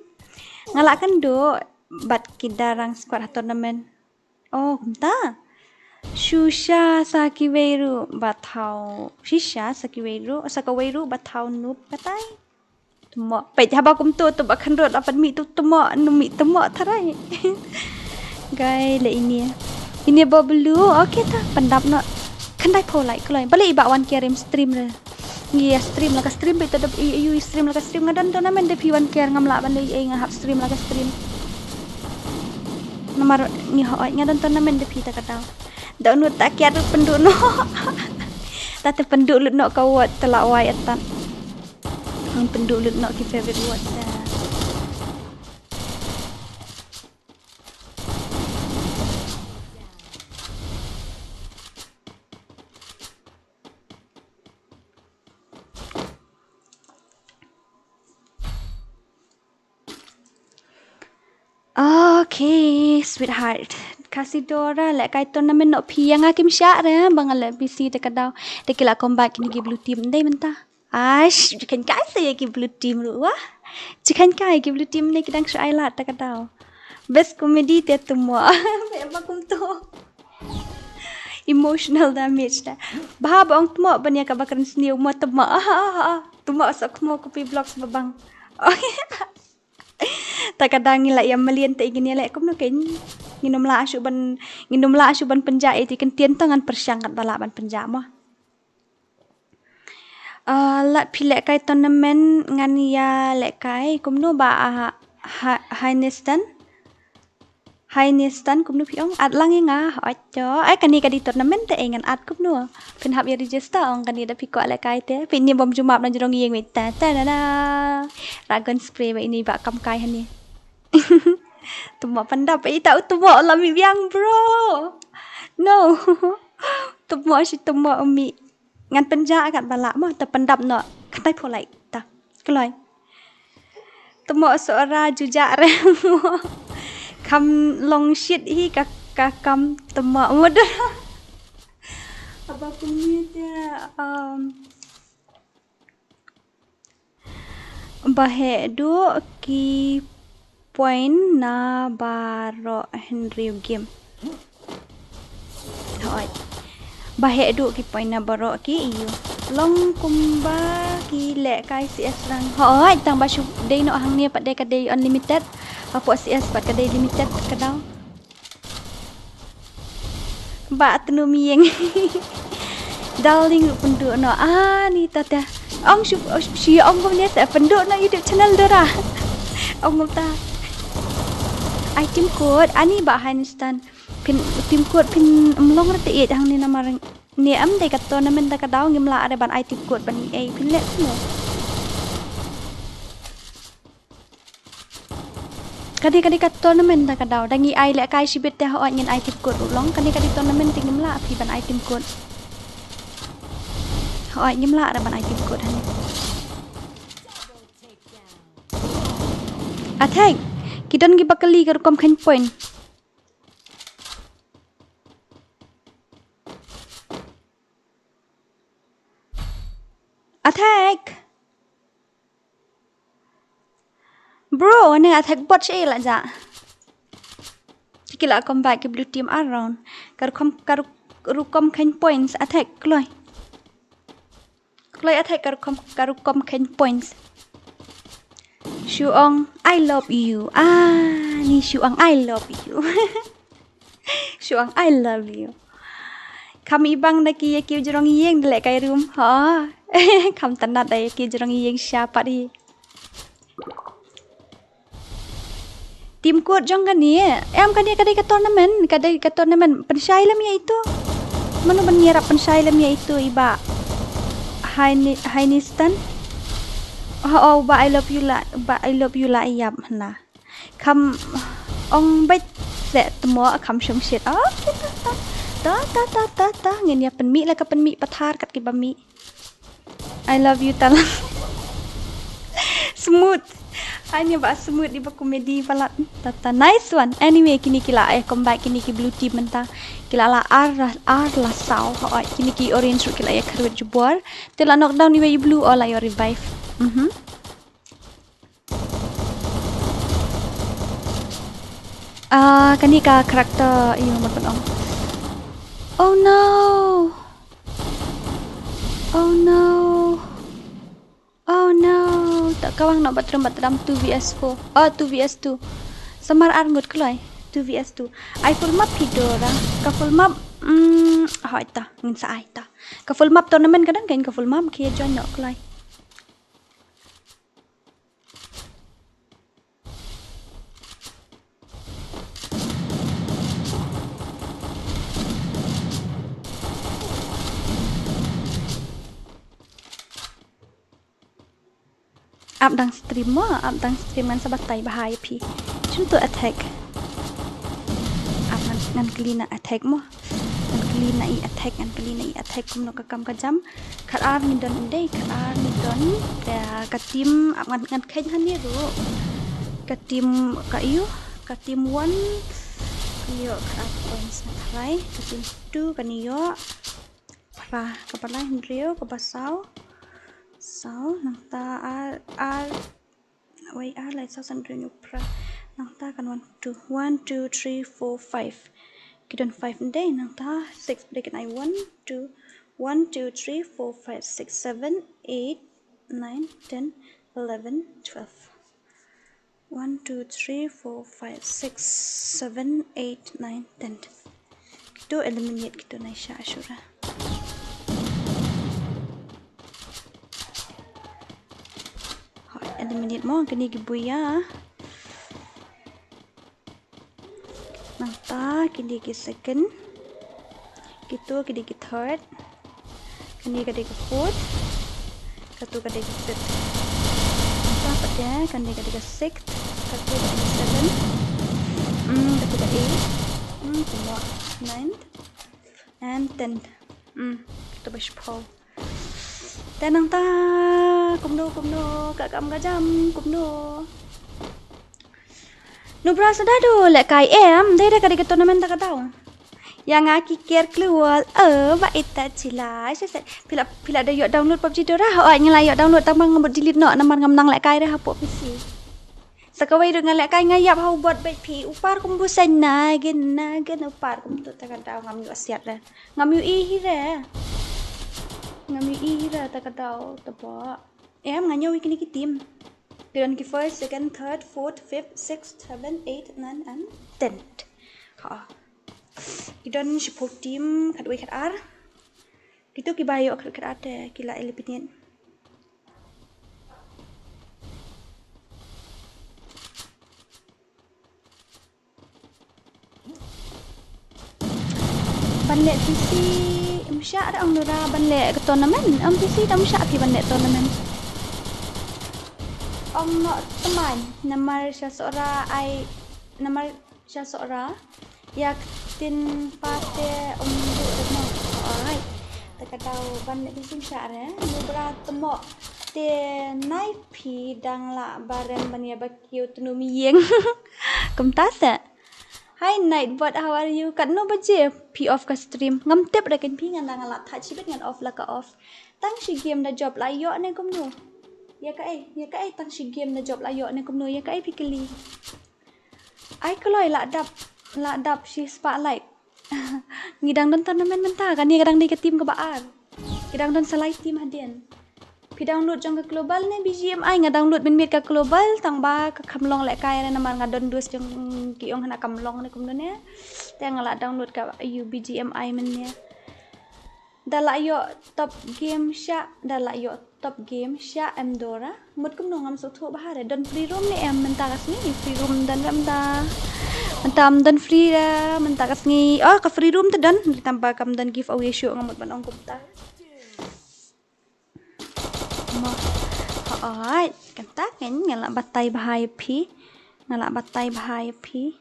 Nga la kynduh bad ki darang squad ha tournament. Oh, kumta. Shisha sa kiwei ruh ba thaw. Shisha sa kiwei ruh, sa kawei ruh ba thaw noob katai. Tmoh. Peit haba kumtu tu ba khynrut apat mih tu tmoh, nu mih tmoh tharai. Gai le ini. Ine ba blue, okay ta, pyndap noh. Khyndai phew like kloi. Balei i Bah Wan Kiar im stream re. Ngi ïa stream la ka stream beit ta da i, i, i stream la ka stream, nga don tournament da phi Wan Kiar, ngam lah ban leh ei ei, nga hap stream la ka stream. Namar ngi hooid nga don tournament da phi ta ka daw. Da u nud ta kiar pynduh noh. Ta te pynduh lut noh ka ward te la wai atat. Ngan pynduh lut noh ki favorite ward ta. Okay, sweetheart. Khasi Dora, lehkai tournament noh phi, ïa nga kim shah re, ba nga leh busy te ka daw. Te ki la comeback kine ki blue team, ndei mynta. Aish, jikhan kai sa ïa ki blue team ruh wa. Jikhan kai ki blue team ne ki dang shu ai lad te ka daw. Best comedy te Tymmoh. Ba kum to. Emotional damage ta. Bha ba ong Tymmoh ban ïa kaba kren sniew mo Tymmoh. Ah, ah, ah, ah. Tymmoh sa kmo copy blocks ba bang. Okay. Ta ka dang ngi la ïa mlien te ngin ïa leh kumno kein. Ngin ym lah shuh ban, ngin ym lah shuh ban pynjah ïa ki ktien, to ngan pyrshang katba lah ban pynjah mo. Ah, lada phi lehkai tournament ngan ïa lehkai kumno Bah, ah, ha, Hainistan. Hainistan kumno phi ong, add lang ïa nga. Ocho. Ai kane ka dei tournament te, eh, ngan add kumno. Phin hap ïa register, ong kane da phi kwah lehkai te. Phi ne bym ju map na jrong ïing wei ta ta na na. Dragon spray ba ine ba kam kai hani. Tymmoh pyndap, ita u Tymmoh la mih biang bro. No. Tymmoh shi Tymmoh umi. Ngan pynjah katba lah mo, te pyndap noh. Khyndai phew like ta. Kloi. Tymmoh Sohra jujak re mo. Kham long shit hi ka, ka kam Tymmoh mo dur. Aba kumne te, um, Ba heh duh ki point na baroh hynriew game. Hooid. Ba heh duh ki point na baroh ki ïew. Long kumba ki lehkai C S rank. Hooid, tang ba shu dei noh hangne pat de ka dei unlimited. Hapoh C S pat ka dei limited ka daw. Ba tnu mieng. Darling ruh pynduh noh. Ah, ni ta ta. Ong shu, shu ong kumne sa pynduh noh YouTube channel Dora. Ong ta. Ai team code ani ba Hainistan. Phin team code phin ym long rete ïeit hangne namar ne em dei ka tournament da ka daw ngim lah re ban ai team code ban ïeit, phin leh kumno. Kane, kane ka tournament da ka daw. Da ngi ai lehkai shibit te hooid ngin ai team code ruh long. Kane, kane tournament te ngim lah phi ban ai team code. Hooid ngim lah re ban ai team code hane. Attack. Ki don ki ba kali ka rukom kheiñ point. Attack. Bro, ne attack bot shi la ja. Ki la comeback ki blue team ar round. Ka rukom, ka ru-, rukom kheiñ points attack kloi. Kloi attack ka rukom, ka rukom kheiñ points. Shu ong I love you. Ah, ni shu ong I love you. Shu ong I love you. Kham ibang da ki ïa ki jrong ïing da lehkai room. Ha. Kham tynat da ïa ki jrong ïing sha pat hi. Team code jong kane. Em kane ka dei ka tournament, ka dei ka tournament. Pynshai lem ïa itu. Mano ban ïarap pynshai lem ïa itu i ba Haini-, Hainistan. Ha, oh, ba I love you la, ba I love you la ïap hna. Kham ong beit se tmo kham shong shit. Oh, ta ta ta ta ta ta ta ngin ïa pynmih la ka pynmih pathar kat ki ba mih. I love you talang. Smooth. Ani ba smooth di ba comedy palat. Ta ta nice one. Anyway kini ki la eh comeback kini ki blue team mynta. Ki la la ar ar la saw. Hooid kini ki orange ruh ki la ïa kharwit jubor. Te la knockdown iwei i blue o la ïa revive. Mhm. Ah, kane ka character, iyo, mut ban ong. Oh no. Oh no. Oh no. Ta kawang noh ba trem ba tram two V S four. Oh, two V S two. Samar ar ngut kloi. Two V S two. Ai full map phi Dora. Ka full map, mm, hoi ta, ngin sa ai ta. Ka full map tournament ka dang kein ka full map, ki join noh kloi. Ap dang stream mo, ap dang stream ngan sa batai bha ïa phi. Shim tu attack. Ap ngan, ngan kylli na attack mo. Ngan kylli na i attack, ngan kylli na i attack kumno ka kam ka jam. Khat ar ngi don ym dei, khat ar ngi don. Te ka team, ap ngan, ngan kheiñ hangne ruh. Ka team ka ïoh, ka team one. Ka ïoh khat ar points na tharai. Ka team two kan ïoh. Phra, kaba lai hynriew, kaba saw. Saw, nangta ar, ar, wei ar, lai saw san hynriew hynñiew phra. Nangta kan wan two. One, two, three, four, five. Ki don five ndei, nangta six, dei kan ai one, two, one, two, three, four, five, six, seven, eight, nine, ten, eleven, twelve. One, two, three, four, five, six, seven, eight, nine, ten. Kito eliminate kito na sha ashura. Hoi, eliminate mo, kini ki buya. Nangta, kini ki second. Kito, kini ki third. Kani ka dei ka fourth. Katu ka dei ka fifth. Nangta pat te, kani ka dei ka sixth. Katu ka dei ka seventh. Hmm, katu ka eighth. Hmm, kumno ninth. And tenth. Hmm, katu ba shiphew. Te nangta, kumno, kumno, ka kam ka jam, kumno. Nubra sa da du lehkai em, dei da ka dei ka tournament da ka daw. Ïa nga ki ker klewal, eh, ba ita chila, sha se. Phi la, phi la da ïoh download PUBG Dora, hooid nga la ïoh download tang ba nga mut delete noh, namar ngam nang lehkai re hapoh P C. Sa kawei ruh nga lehkai nga ïap ha u bot beit phi, u par kum bu seng na, gin na, gin u par kum tu ta ka daw ngam ïoh siat re. Ngam ïoh i hi re. Ngam ïoh i hi re ta ka daw, ta ba. Em, nga ñiew ïa kine ki team. Ki don ki first, second, third, fourth, fifth, sixth, seven, eight, nine and ten. Ha. Ki don shiphew team, khatwei khatar. Kito kiba ïoh khatwei khatar te ki la eliminate. Ban leh P C ym shah re ong Nura ban leh ka tournament. Ym P C da ym shah phi ban leh tournament. Ong noh tymmen namar sha Sohra ai namar sha Sohra. Ïa ktien pa te ym duh re mo. Ai. Te ka daw ban leh P C ym shah re. Nubra te mo. Te nai phi dang lah ba rem ban ïa ba kiew tnu mi ïeng. Kumta se. Hi Nightbot, how are you? Katno baje phi off ka stream? Ngam tip re kein phi, nga dang nga la thait shibit ngan off la ka off. Tang shi game da jop la ïoh ne kumno? Ïa kaei, ïa kaei tang shi game da jop la ïoh ne kumno? Ïa kaei phi kylli? Ai kloi la dap, la dap shi spotlight. Ngi dang don tournament mynta, kane ka dang dei ka team kaba ar. Ki dang don sa lai team hadien. Phi download jong ka global ne B G M I? Nga download mynmiet ka global tang ba ka kham long lehkai re namar nga don dus jong ki ong hana kam long ne kumno ne. Te nga la download ka U B G M I mynne. Da la ïoh top game sha, da la ïoh top game sha em Dora. Mut kumno ngam sngewthuh bha re. Don free room ne em mynta ka sngi? Free room don re mynta. Mynta ym don free re mynta ka sngi. Oh, ka free room te don. Tang ba kam don giveaway shuh, nga mut ban ong kumta. Mo. Hooid, kata kan nga la batai bha ïa phi. Nga la batai bha ïa phi.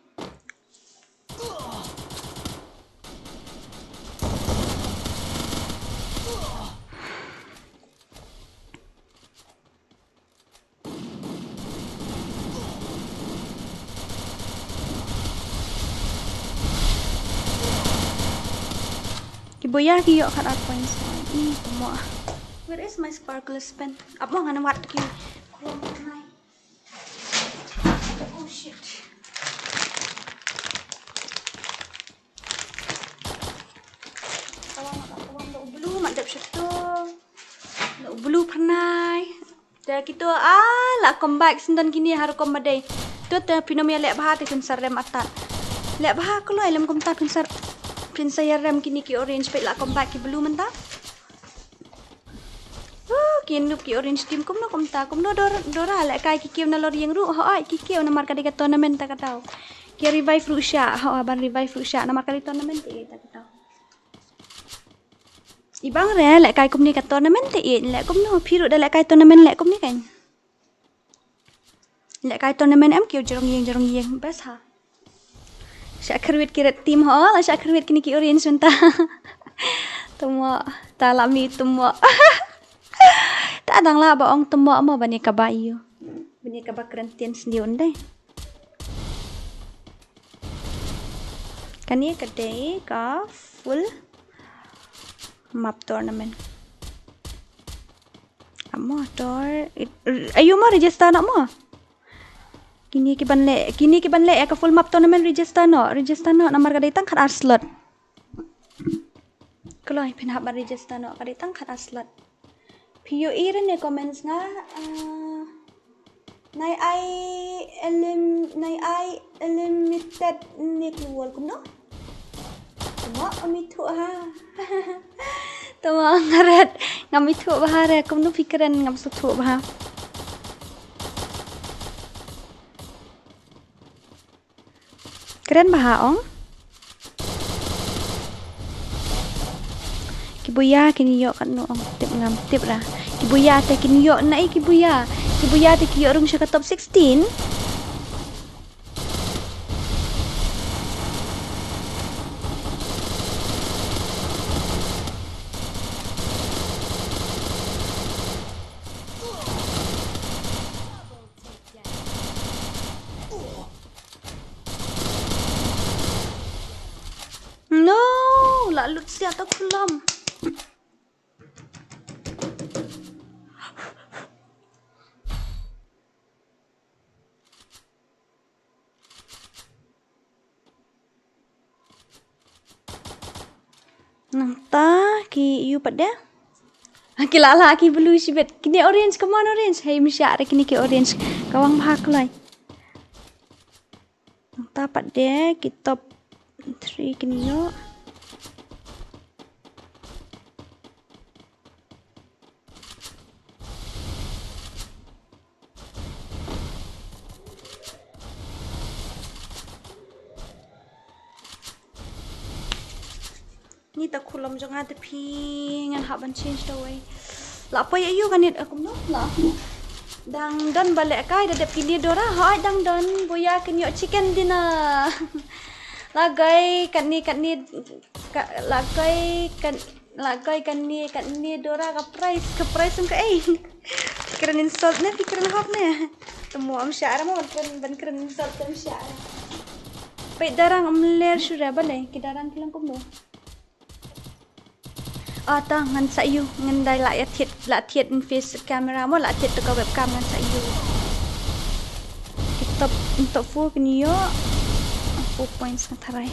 Ki boya ki ïoh khat ar points. Ih, mo. Where is my sparkless pen? Ap mo ngan wad ki. Oh shit. Tawang, tawang da u blue, mat dep shuh tu. Da u blue pynai. Te kito, ah, la comeback sendon kini ha rukom ba dei. Tu te phi nym ïaleh bha te kin sa rem atat. Leh bha kloi lem kumta phin sa, phin sa ïarem kine ki orange peit la combat ki blue mynta. Oh, ki noob ki orange team kumno kumta, kumno Dor-, Dora leh kai ki kiew na lor ïing ruh, hooid ki kiew namar ka dei ka tournament ta ka daw. Ki revive ruh sha, hooid ban revive ruh sha namar ka dei tournament te ta ka daw. I bang re leh kai kumne ka tournament te i leh kumno phi ruh da leh kai tournament leh kumne kan. Leh kai tournament em kiew jrong ïing jrong ïing best ha. Sha kyrwit ki red team ho, la sha kyrwit kine ki orange mynta. Tymmo, ta la mi tymmo. Ta dang lah ba ong tymmo mo ban ïa kaba ïu. Ban ïa kaba kren tien sniew ndai. Kane ka dei ka full map tournament. Amo tor it-, ayu mo register noh mo. Kine ki ban leh, kine ki ban leh ïa ka full map tournament register noh, register noh namar ka dei tang khat ar slot. Kloi phin hap ban register noh ka dei tang khat ar slot. Phi ïohi re ne comments nga, ah, nai ai elim-, nai ai limited ne kloi kumno? Kumno ngam ithuh ha. Tymmo nga ret ngam ithuh bha re kumno phi kren ngam sngewthuh bha. Kren bha ong. Ki buya kin ïoh katno ong tip ngam tip ra. Ki buya te kin ïoh na i ki buya. Ki buya te ki ïoh rung sha ka top sixteen. No, la lut sia ta khulom. Nangta ki yu pat de. Ki la la ki blue shibit. Kine orange, come on orange. Hei msha re kine ki orange. Ka wang bha kloi. Nangta pat de ki top three kin ïoh. Ni ta khulom jong nga te phi ngan hap ban change ta wei. La poi ayu ka net akum no la. Dang don ba leh kai da dep kine Dora hoi dang don buya kin ïoh chicken dinner. La goi kane kane ka la goi kan la goi kane kane Dora ka price ka price ka ei. Kren insult ne phi kren hap ne. Temu am shara mo ban kren ban kren insult am shara. Peit darang am ler shura ba le ki darang ki lang kumno. Ata ngan sa yu ngan dai la ya thiet la thiet in face camera mo la thiet to ka webcam ngan sa yu. Ki top top four kin ïoh four points nga tharai.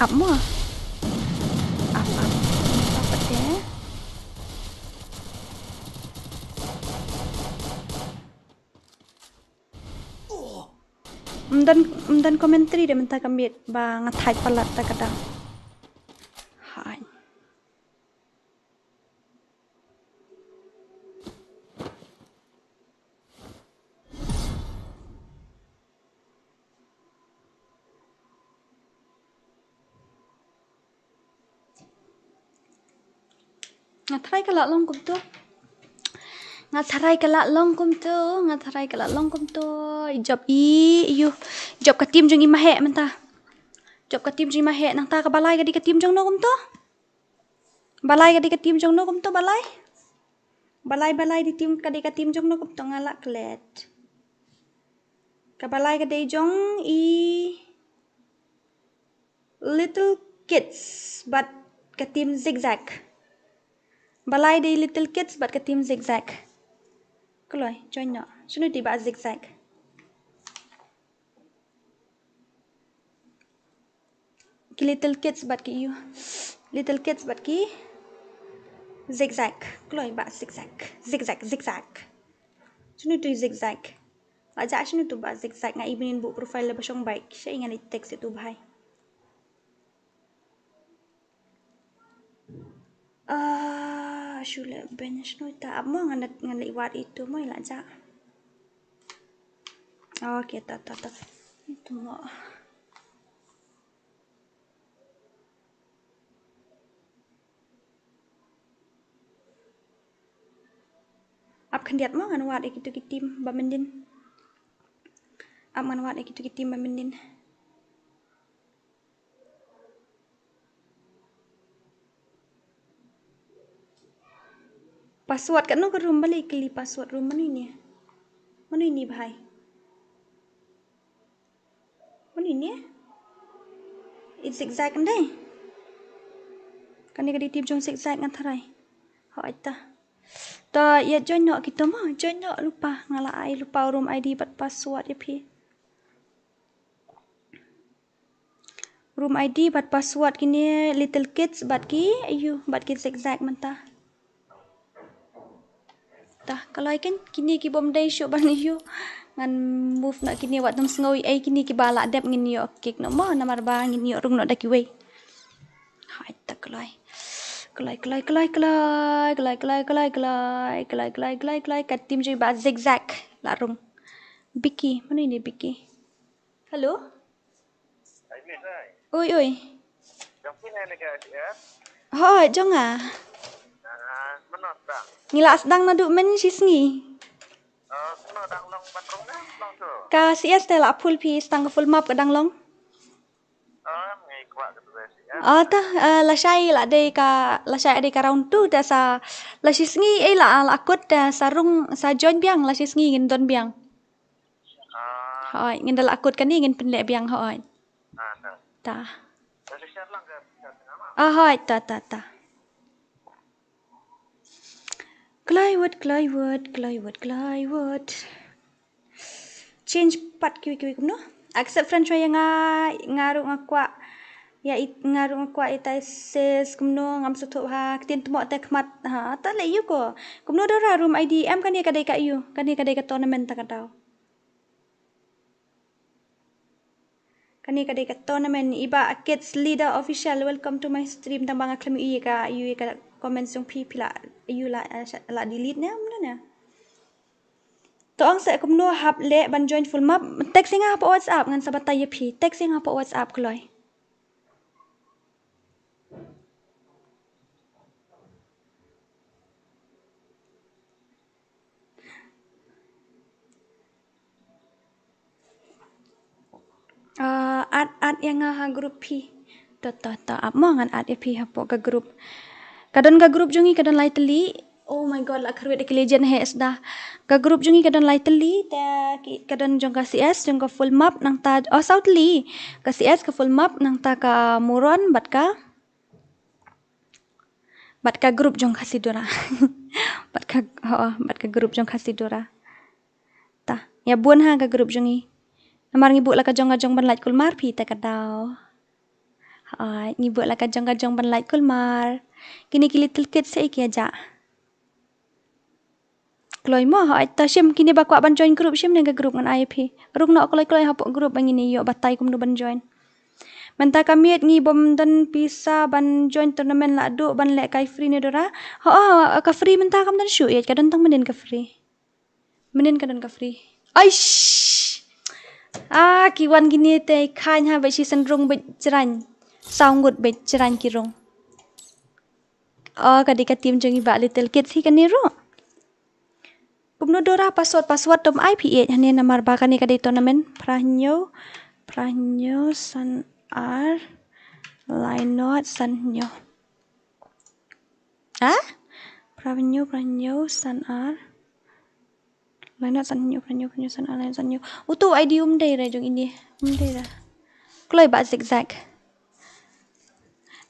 Up mo. Up up. Up te. Mdan mdan commentary de mynta ka miet ba nga thait palat ta ka dang. Hai. Nga tharai ka la long kumto. Nga tharai ka la long kumto. Nga tharai ka la long kumto. I jop i yu. Jop ka team jong i mahe mynta. Jop ka team jong i mahe nangta ka balai ka di ka team jong no kumto. Balai ka di ka team jong no kumto balai. Balai balai di team ka di ka team jong no kumto nga la klet. Ka balai ka di jong i Little Kids bad ka team Zigzag. Balai dei Little Kids bad ka team Zigzag. Kloi join no. Shinu dei ba Zigzag. Ki Little Kids bad ki yu. Little Kids bad ki Zigzag. Kloi ba Zigzag. Zigzag Zigzag. Shinu dei Zigzag. Aja shu tu ba zigzag nga ibinin bu profile ba shong baik. Sha ingan i text itu bahai. Ah, shu le ben shu ta ap mo ngan ngan le wat itu mo ila ja. Okay, ta ta ta. Itu mo. Ap khyndiat mo ngan wad ïa kitu ki team ba myndin. Ap ngan wad ïa kitu ki team ba myndin. Password katno ka room, balei kylli password room, mano ine? Mano ine bhai? Mano ine? It zigzag ndai. Kane ka dei tip jong zigzag nga tharai. Hooid ta. To ïa join noh kito mo, join noh lypa, nga la ai lypa u room I D bad password ïa phi. Room I D bad password kine little kids bad ki, aiu, bad ki zigzag mynta. Tah, ka loi kane, kine ki bym dei shuh ban ïoh. Ngan move noh kine, wat nym sngew ei, kine kiba la dep ngin ïoh kick noh mo, namar ba ngin ïoh rung noh da kiwei. Hooid ta, ka loi. Ka loi, ka loi, ka loi, ka loi. Ka loi, ka loi, ka loi, ka loi. Ka loi, ka loi, ka loi, ka loi. Ka team jong i ba zigzag la rung. Biki, mano ine Biki? Hello? Ai, Miss, ai. Oi, oi. Jong phi ne, ne ka, eh? Hooid, jong nga. Ah, mano sdang? Ngi la sdang naduh mynshisngi. Oh, mano dang long ban rung ne? Long tu. Ka C S te la full, phi sdang ka full map ka dang long. Oh, ngi kwah ka tu C S. Oh, ta, eh, lashai la dei ka, lashai dei ka round two, te sa lashisngi, eh, la, la kut, te sa rung, sa join biang, lashisngi ngin don biang. Ah. Hooid, ngin da la kut kane ngin pynleh biang, hooid. Ah, ta. Ta. Dah share lang ke? Ah, hooid, ta, ta, ta. Kloi wut, kloi wut, kloi wut, kloi wut. Change pat kiwei kiwei kumno? Accept friend shuwa ïa nga, nga ruh nga kwah. Ïa it, nga ruh nga kwah ïa tai sis kumno ngam sngewthuh ha ktien tmoh te khmat. Ha, ta leh ïa ko. Kumno Dora, room I D em, kane ka dei ka ïu, kane ka dei ka tournament ta ka daw. Kane ka dei ka tournament, i ba Kids Leader Official, welcome to my stream, tang ba nga khlem ïohi ka, ïohi ka comment jong phi, phi la, ïohi la, eh, la delete ne, mano ne? To ong seh kumno hap leh ban join full map, text ïa nga hapoh WhatsApp, ngan sa batai ïa phi, text ïa nga hapoh WhatsApp kloi. Ah, add, add ïa nga ha group phi. To, to, to, ap mo ngan add ïa phi hapoh ka group. Ka don ka group jong ngi ka don lai tylli. Oh my God, la kyrwit da ki legend he sda. Ka group jong ngi ka don lai tylli, te ki, ka don jong ka C S, jong ka full map, nangta, oh, saw tylli. Ka C S ka full map, nangta ka Muron, bad ka Bad ka group jong Khasi Dora. Bad ka, ho, bad ka group jong Khasi Dora. Ta, ïa bun ha ka group jong ngi. Namar ngi buh la ka jong ka jong ban lait kulmar phi ta ka daw. Hooid, ngi buh la ka jong ka jong ban lait kulmar. Kine ki little kids sa ïa ki aja. Kloi mo, hooid, ta shim kine ba kwah ban join group, shim ne ka group ngan ai phi. Rung noh kloi kloi hapoh group ba ngin ïoh batai kumno ban join. Mynta ka miet ngi bym don pisa ban join tournament, la duh ban lehkai free ne Dora. Ho, ho, ka free mynta kam don shuh ïa, ka don tang mynnin ka free. Mynnin ka don ka free. Aish! Ah, ki wan kine te khain ha ba shi sen rung ba jrain. Saw ngut ba jrain ki rung. Oh, ka dei ka team jong i ba little kids hi kane ruh. Kumno Dora password, password tom ai phi ïeit hane namar ba kane ka dei tournament. Phra hynñiew, phra hynñiew san ar, lai nod san hynñiew. Ah? Phra hynñiew, phra hynñiew san ar. Lai nod san hynñiew, phra hynñiew, phra hynñiew san ar, lai nod san hynñiew. Utu I D um dei re jong ini. Um dei re. Kloi ba zigzag.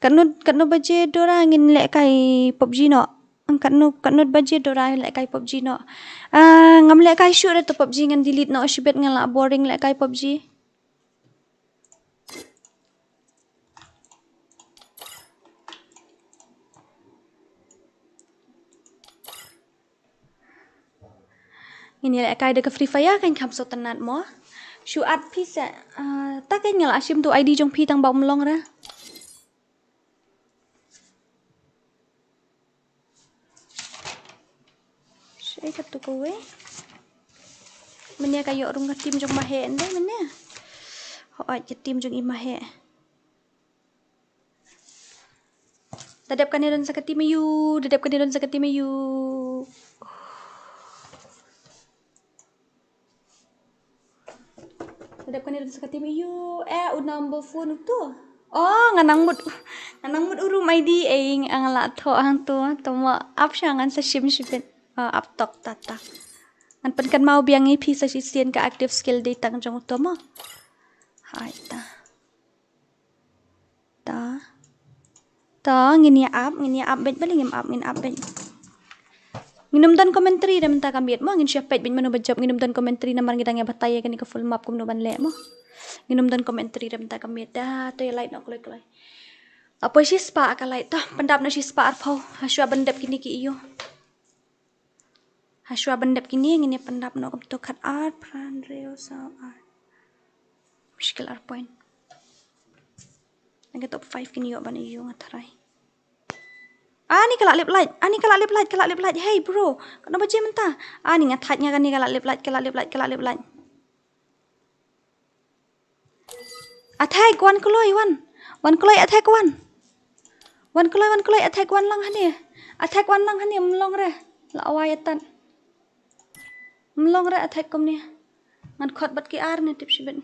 Katno, katno baje Dora ngin lehkai PUBG noh. Katno, katno baje Dora lehkai PUBG noh. Ah, ngam lehkai shuh re to PUBG, ngan delete noh shibit, nga la boring lehkai PUBG. Ngin ïa lehkai da ka Free Fire, kan kham sngewtynnat mo. Shu add phi sa, ah, ta kan nga la shim tu I D jong phi tang ba um long re. Shaei katu kawei. Mynne ka ïoh rung ka team jong Maheh ynda mynne. Hooid, ka team jong i Maheh. Da dep kane don sa ka team aiu, da dep kane don sa ka team aiu. Da dep kane don sa ka team aiu. Eh, u number phone uto. Oh, nga nang mut, nga nang mut u room I D, eh, nga la thoh hangto, to mo ap sha ngan sa shim shibit. Ah, ap tok ta ta. Ngan pynkynmaw biang ïa phi sa shisien ka active skill dei tang jong uto mo. Hai ta. Ta. Ta, ngin ïa ap, ngin ïa ap beit, balei ngim ap, ngin ap beit. Nginym don commentary re mynta ka miet mo, ngin shu peit beit mano ba jop, nginym don commentary namar ngi dang ïa batai ïa kane ka full map kumno ban leh mo. Nginym don commentary re mynta ka miet. Da, to ïa light noh kloi kloi. Apoi shispah ka light, to pyndap noh shispah arphew. Hashwa ban dep kine ki aiu. Hashwa ban dep kine ngin ïa pyndap noh kumto, khat ar, phra, hynriew, saw, ar. Mushkil ar point. Nang ka top five kin ïoh ban aiu nga tharai. Ani ka la lip light, ani ka la lip light, ka la lip light. Hey bro, katno baje mynta? Ani nga thait nga kane ka la lip light, ka la lip light, ka la lip light. Attack, wan kloi, wan. Wan kloi, attack, wan. Wan kloi, wan kloi, attack, wan lang hangne. Attack, wan lang hangne, ym long re. La wai atan. Ym long re, attack kumne. Ngan khot bad ki ar ne tip shibit.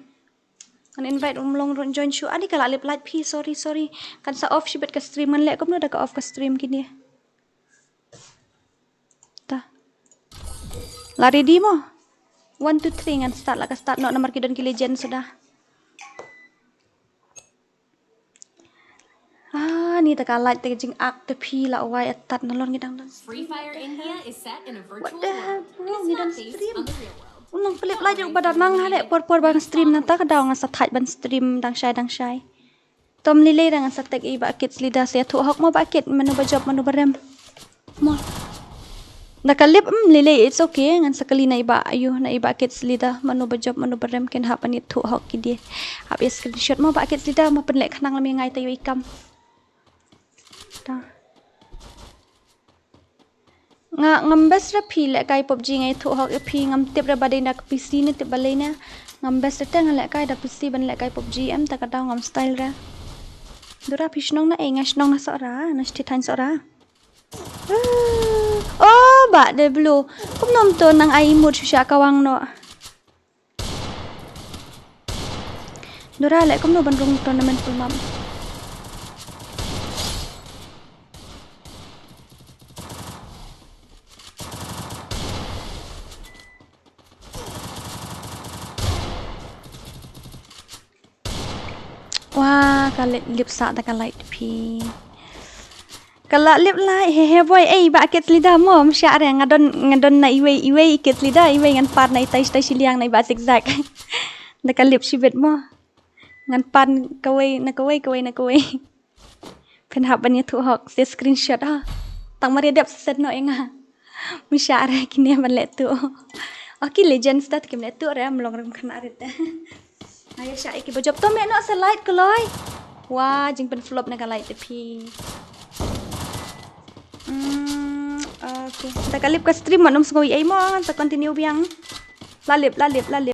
Ngan invite um long run join shu. Ani ka la lip light phi, sorry, sorry. Kan sa off shibit ka stream, ngan leh kumno da ka off ka stream kine. Ta. La ready mo? One, two, three, ngan start, la ka start noh namar ki don ki legend suda. Ah, ni ta ka light te ka jingak te phi la wai atat nalor ngi dang dang. Free Fire India is set in a virtual world. What the hell, bro? Ngi dang stream. Unang clip light juk ba dang nang hale por por bang stream nangta ka daw nga sa thait ban stream dang shai dang shai. Tom lilei ra ngan sa tag i ba kit slida sa ïathuh hok mo ba kit mano ba jop mano ba rem. Mo. Na ka lip, mm, lilei, it's okay. Ngan sa kali na i ba ayu, na i ba kit slida mano ba jop mano ba rem kin hap ban ïathuh hok ki die. Hap ïa screenshot mo ba kit slida mo pynleh khnang lam ïa ngai ta ïa i kam. Ta. Nga ngam best ra phi lehkai PUBG nga ïathuh hok ïa phi ngam tip ra ba dei na ka P C ne tip balei ne. Ngam best ra te nga lehkai da P C ban lehkai PUBG em ta ka daw ngam style ra. Dura phi shnong na ei nga shnong na Sohra, na Sthithaiñ Sohra. Oh, ba de blu. Kumno to nang ai mut shu sha kawang no. Dura leh kumno ban rung tournament full map. Wah, ka lip, lip sa da ka light phi. Ka la lip light, he he boy, ei ba kit slida mo, msha re nga don, nga don na iwei, iwei kit slida, iwei ngan par na itai, itai shiliang na iba zigzag. Da ka lip shibit mo. Ngan pan kawei na kawei, kawei na kawei. Phin hap ban ïathuh hok, se screenshot ha. Tang mar ïa dep set no ïa nga. Msha re kine ban leh tuh. Oh ki legends da kim leh tuh re, mlong rem khana rit. Nga ïa shah ïa ki ba jop to meh noh sa light kloi. Wah, jingpynflop na ka light te phi. Hmm, okay. Da ka lip ka stream man ym sngew ei mo, ngan sa continue biang. La lip, la lip, la lip.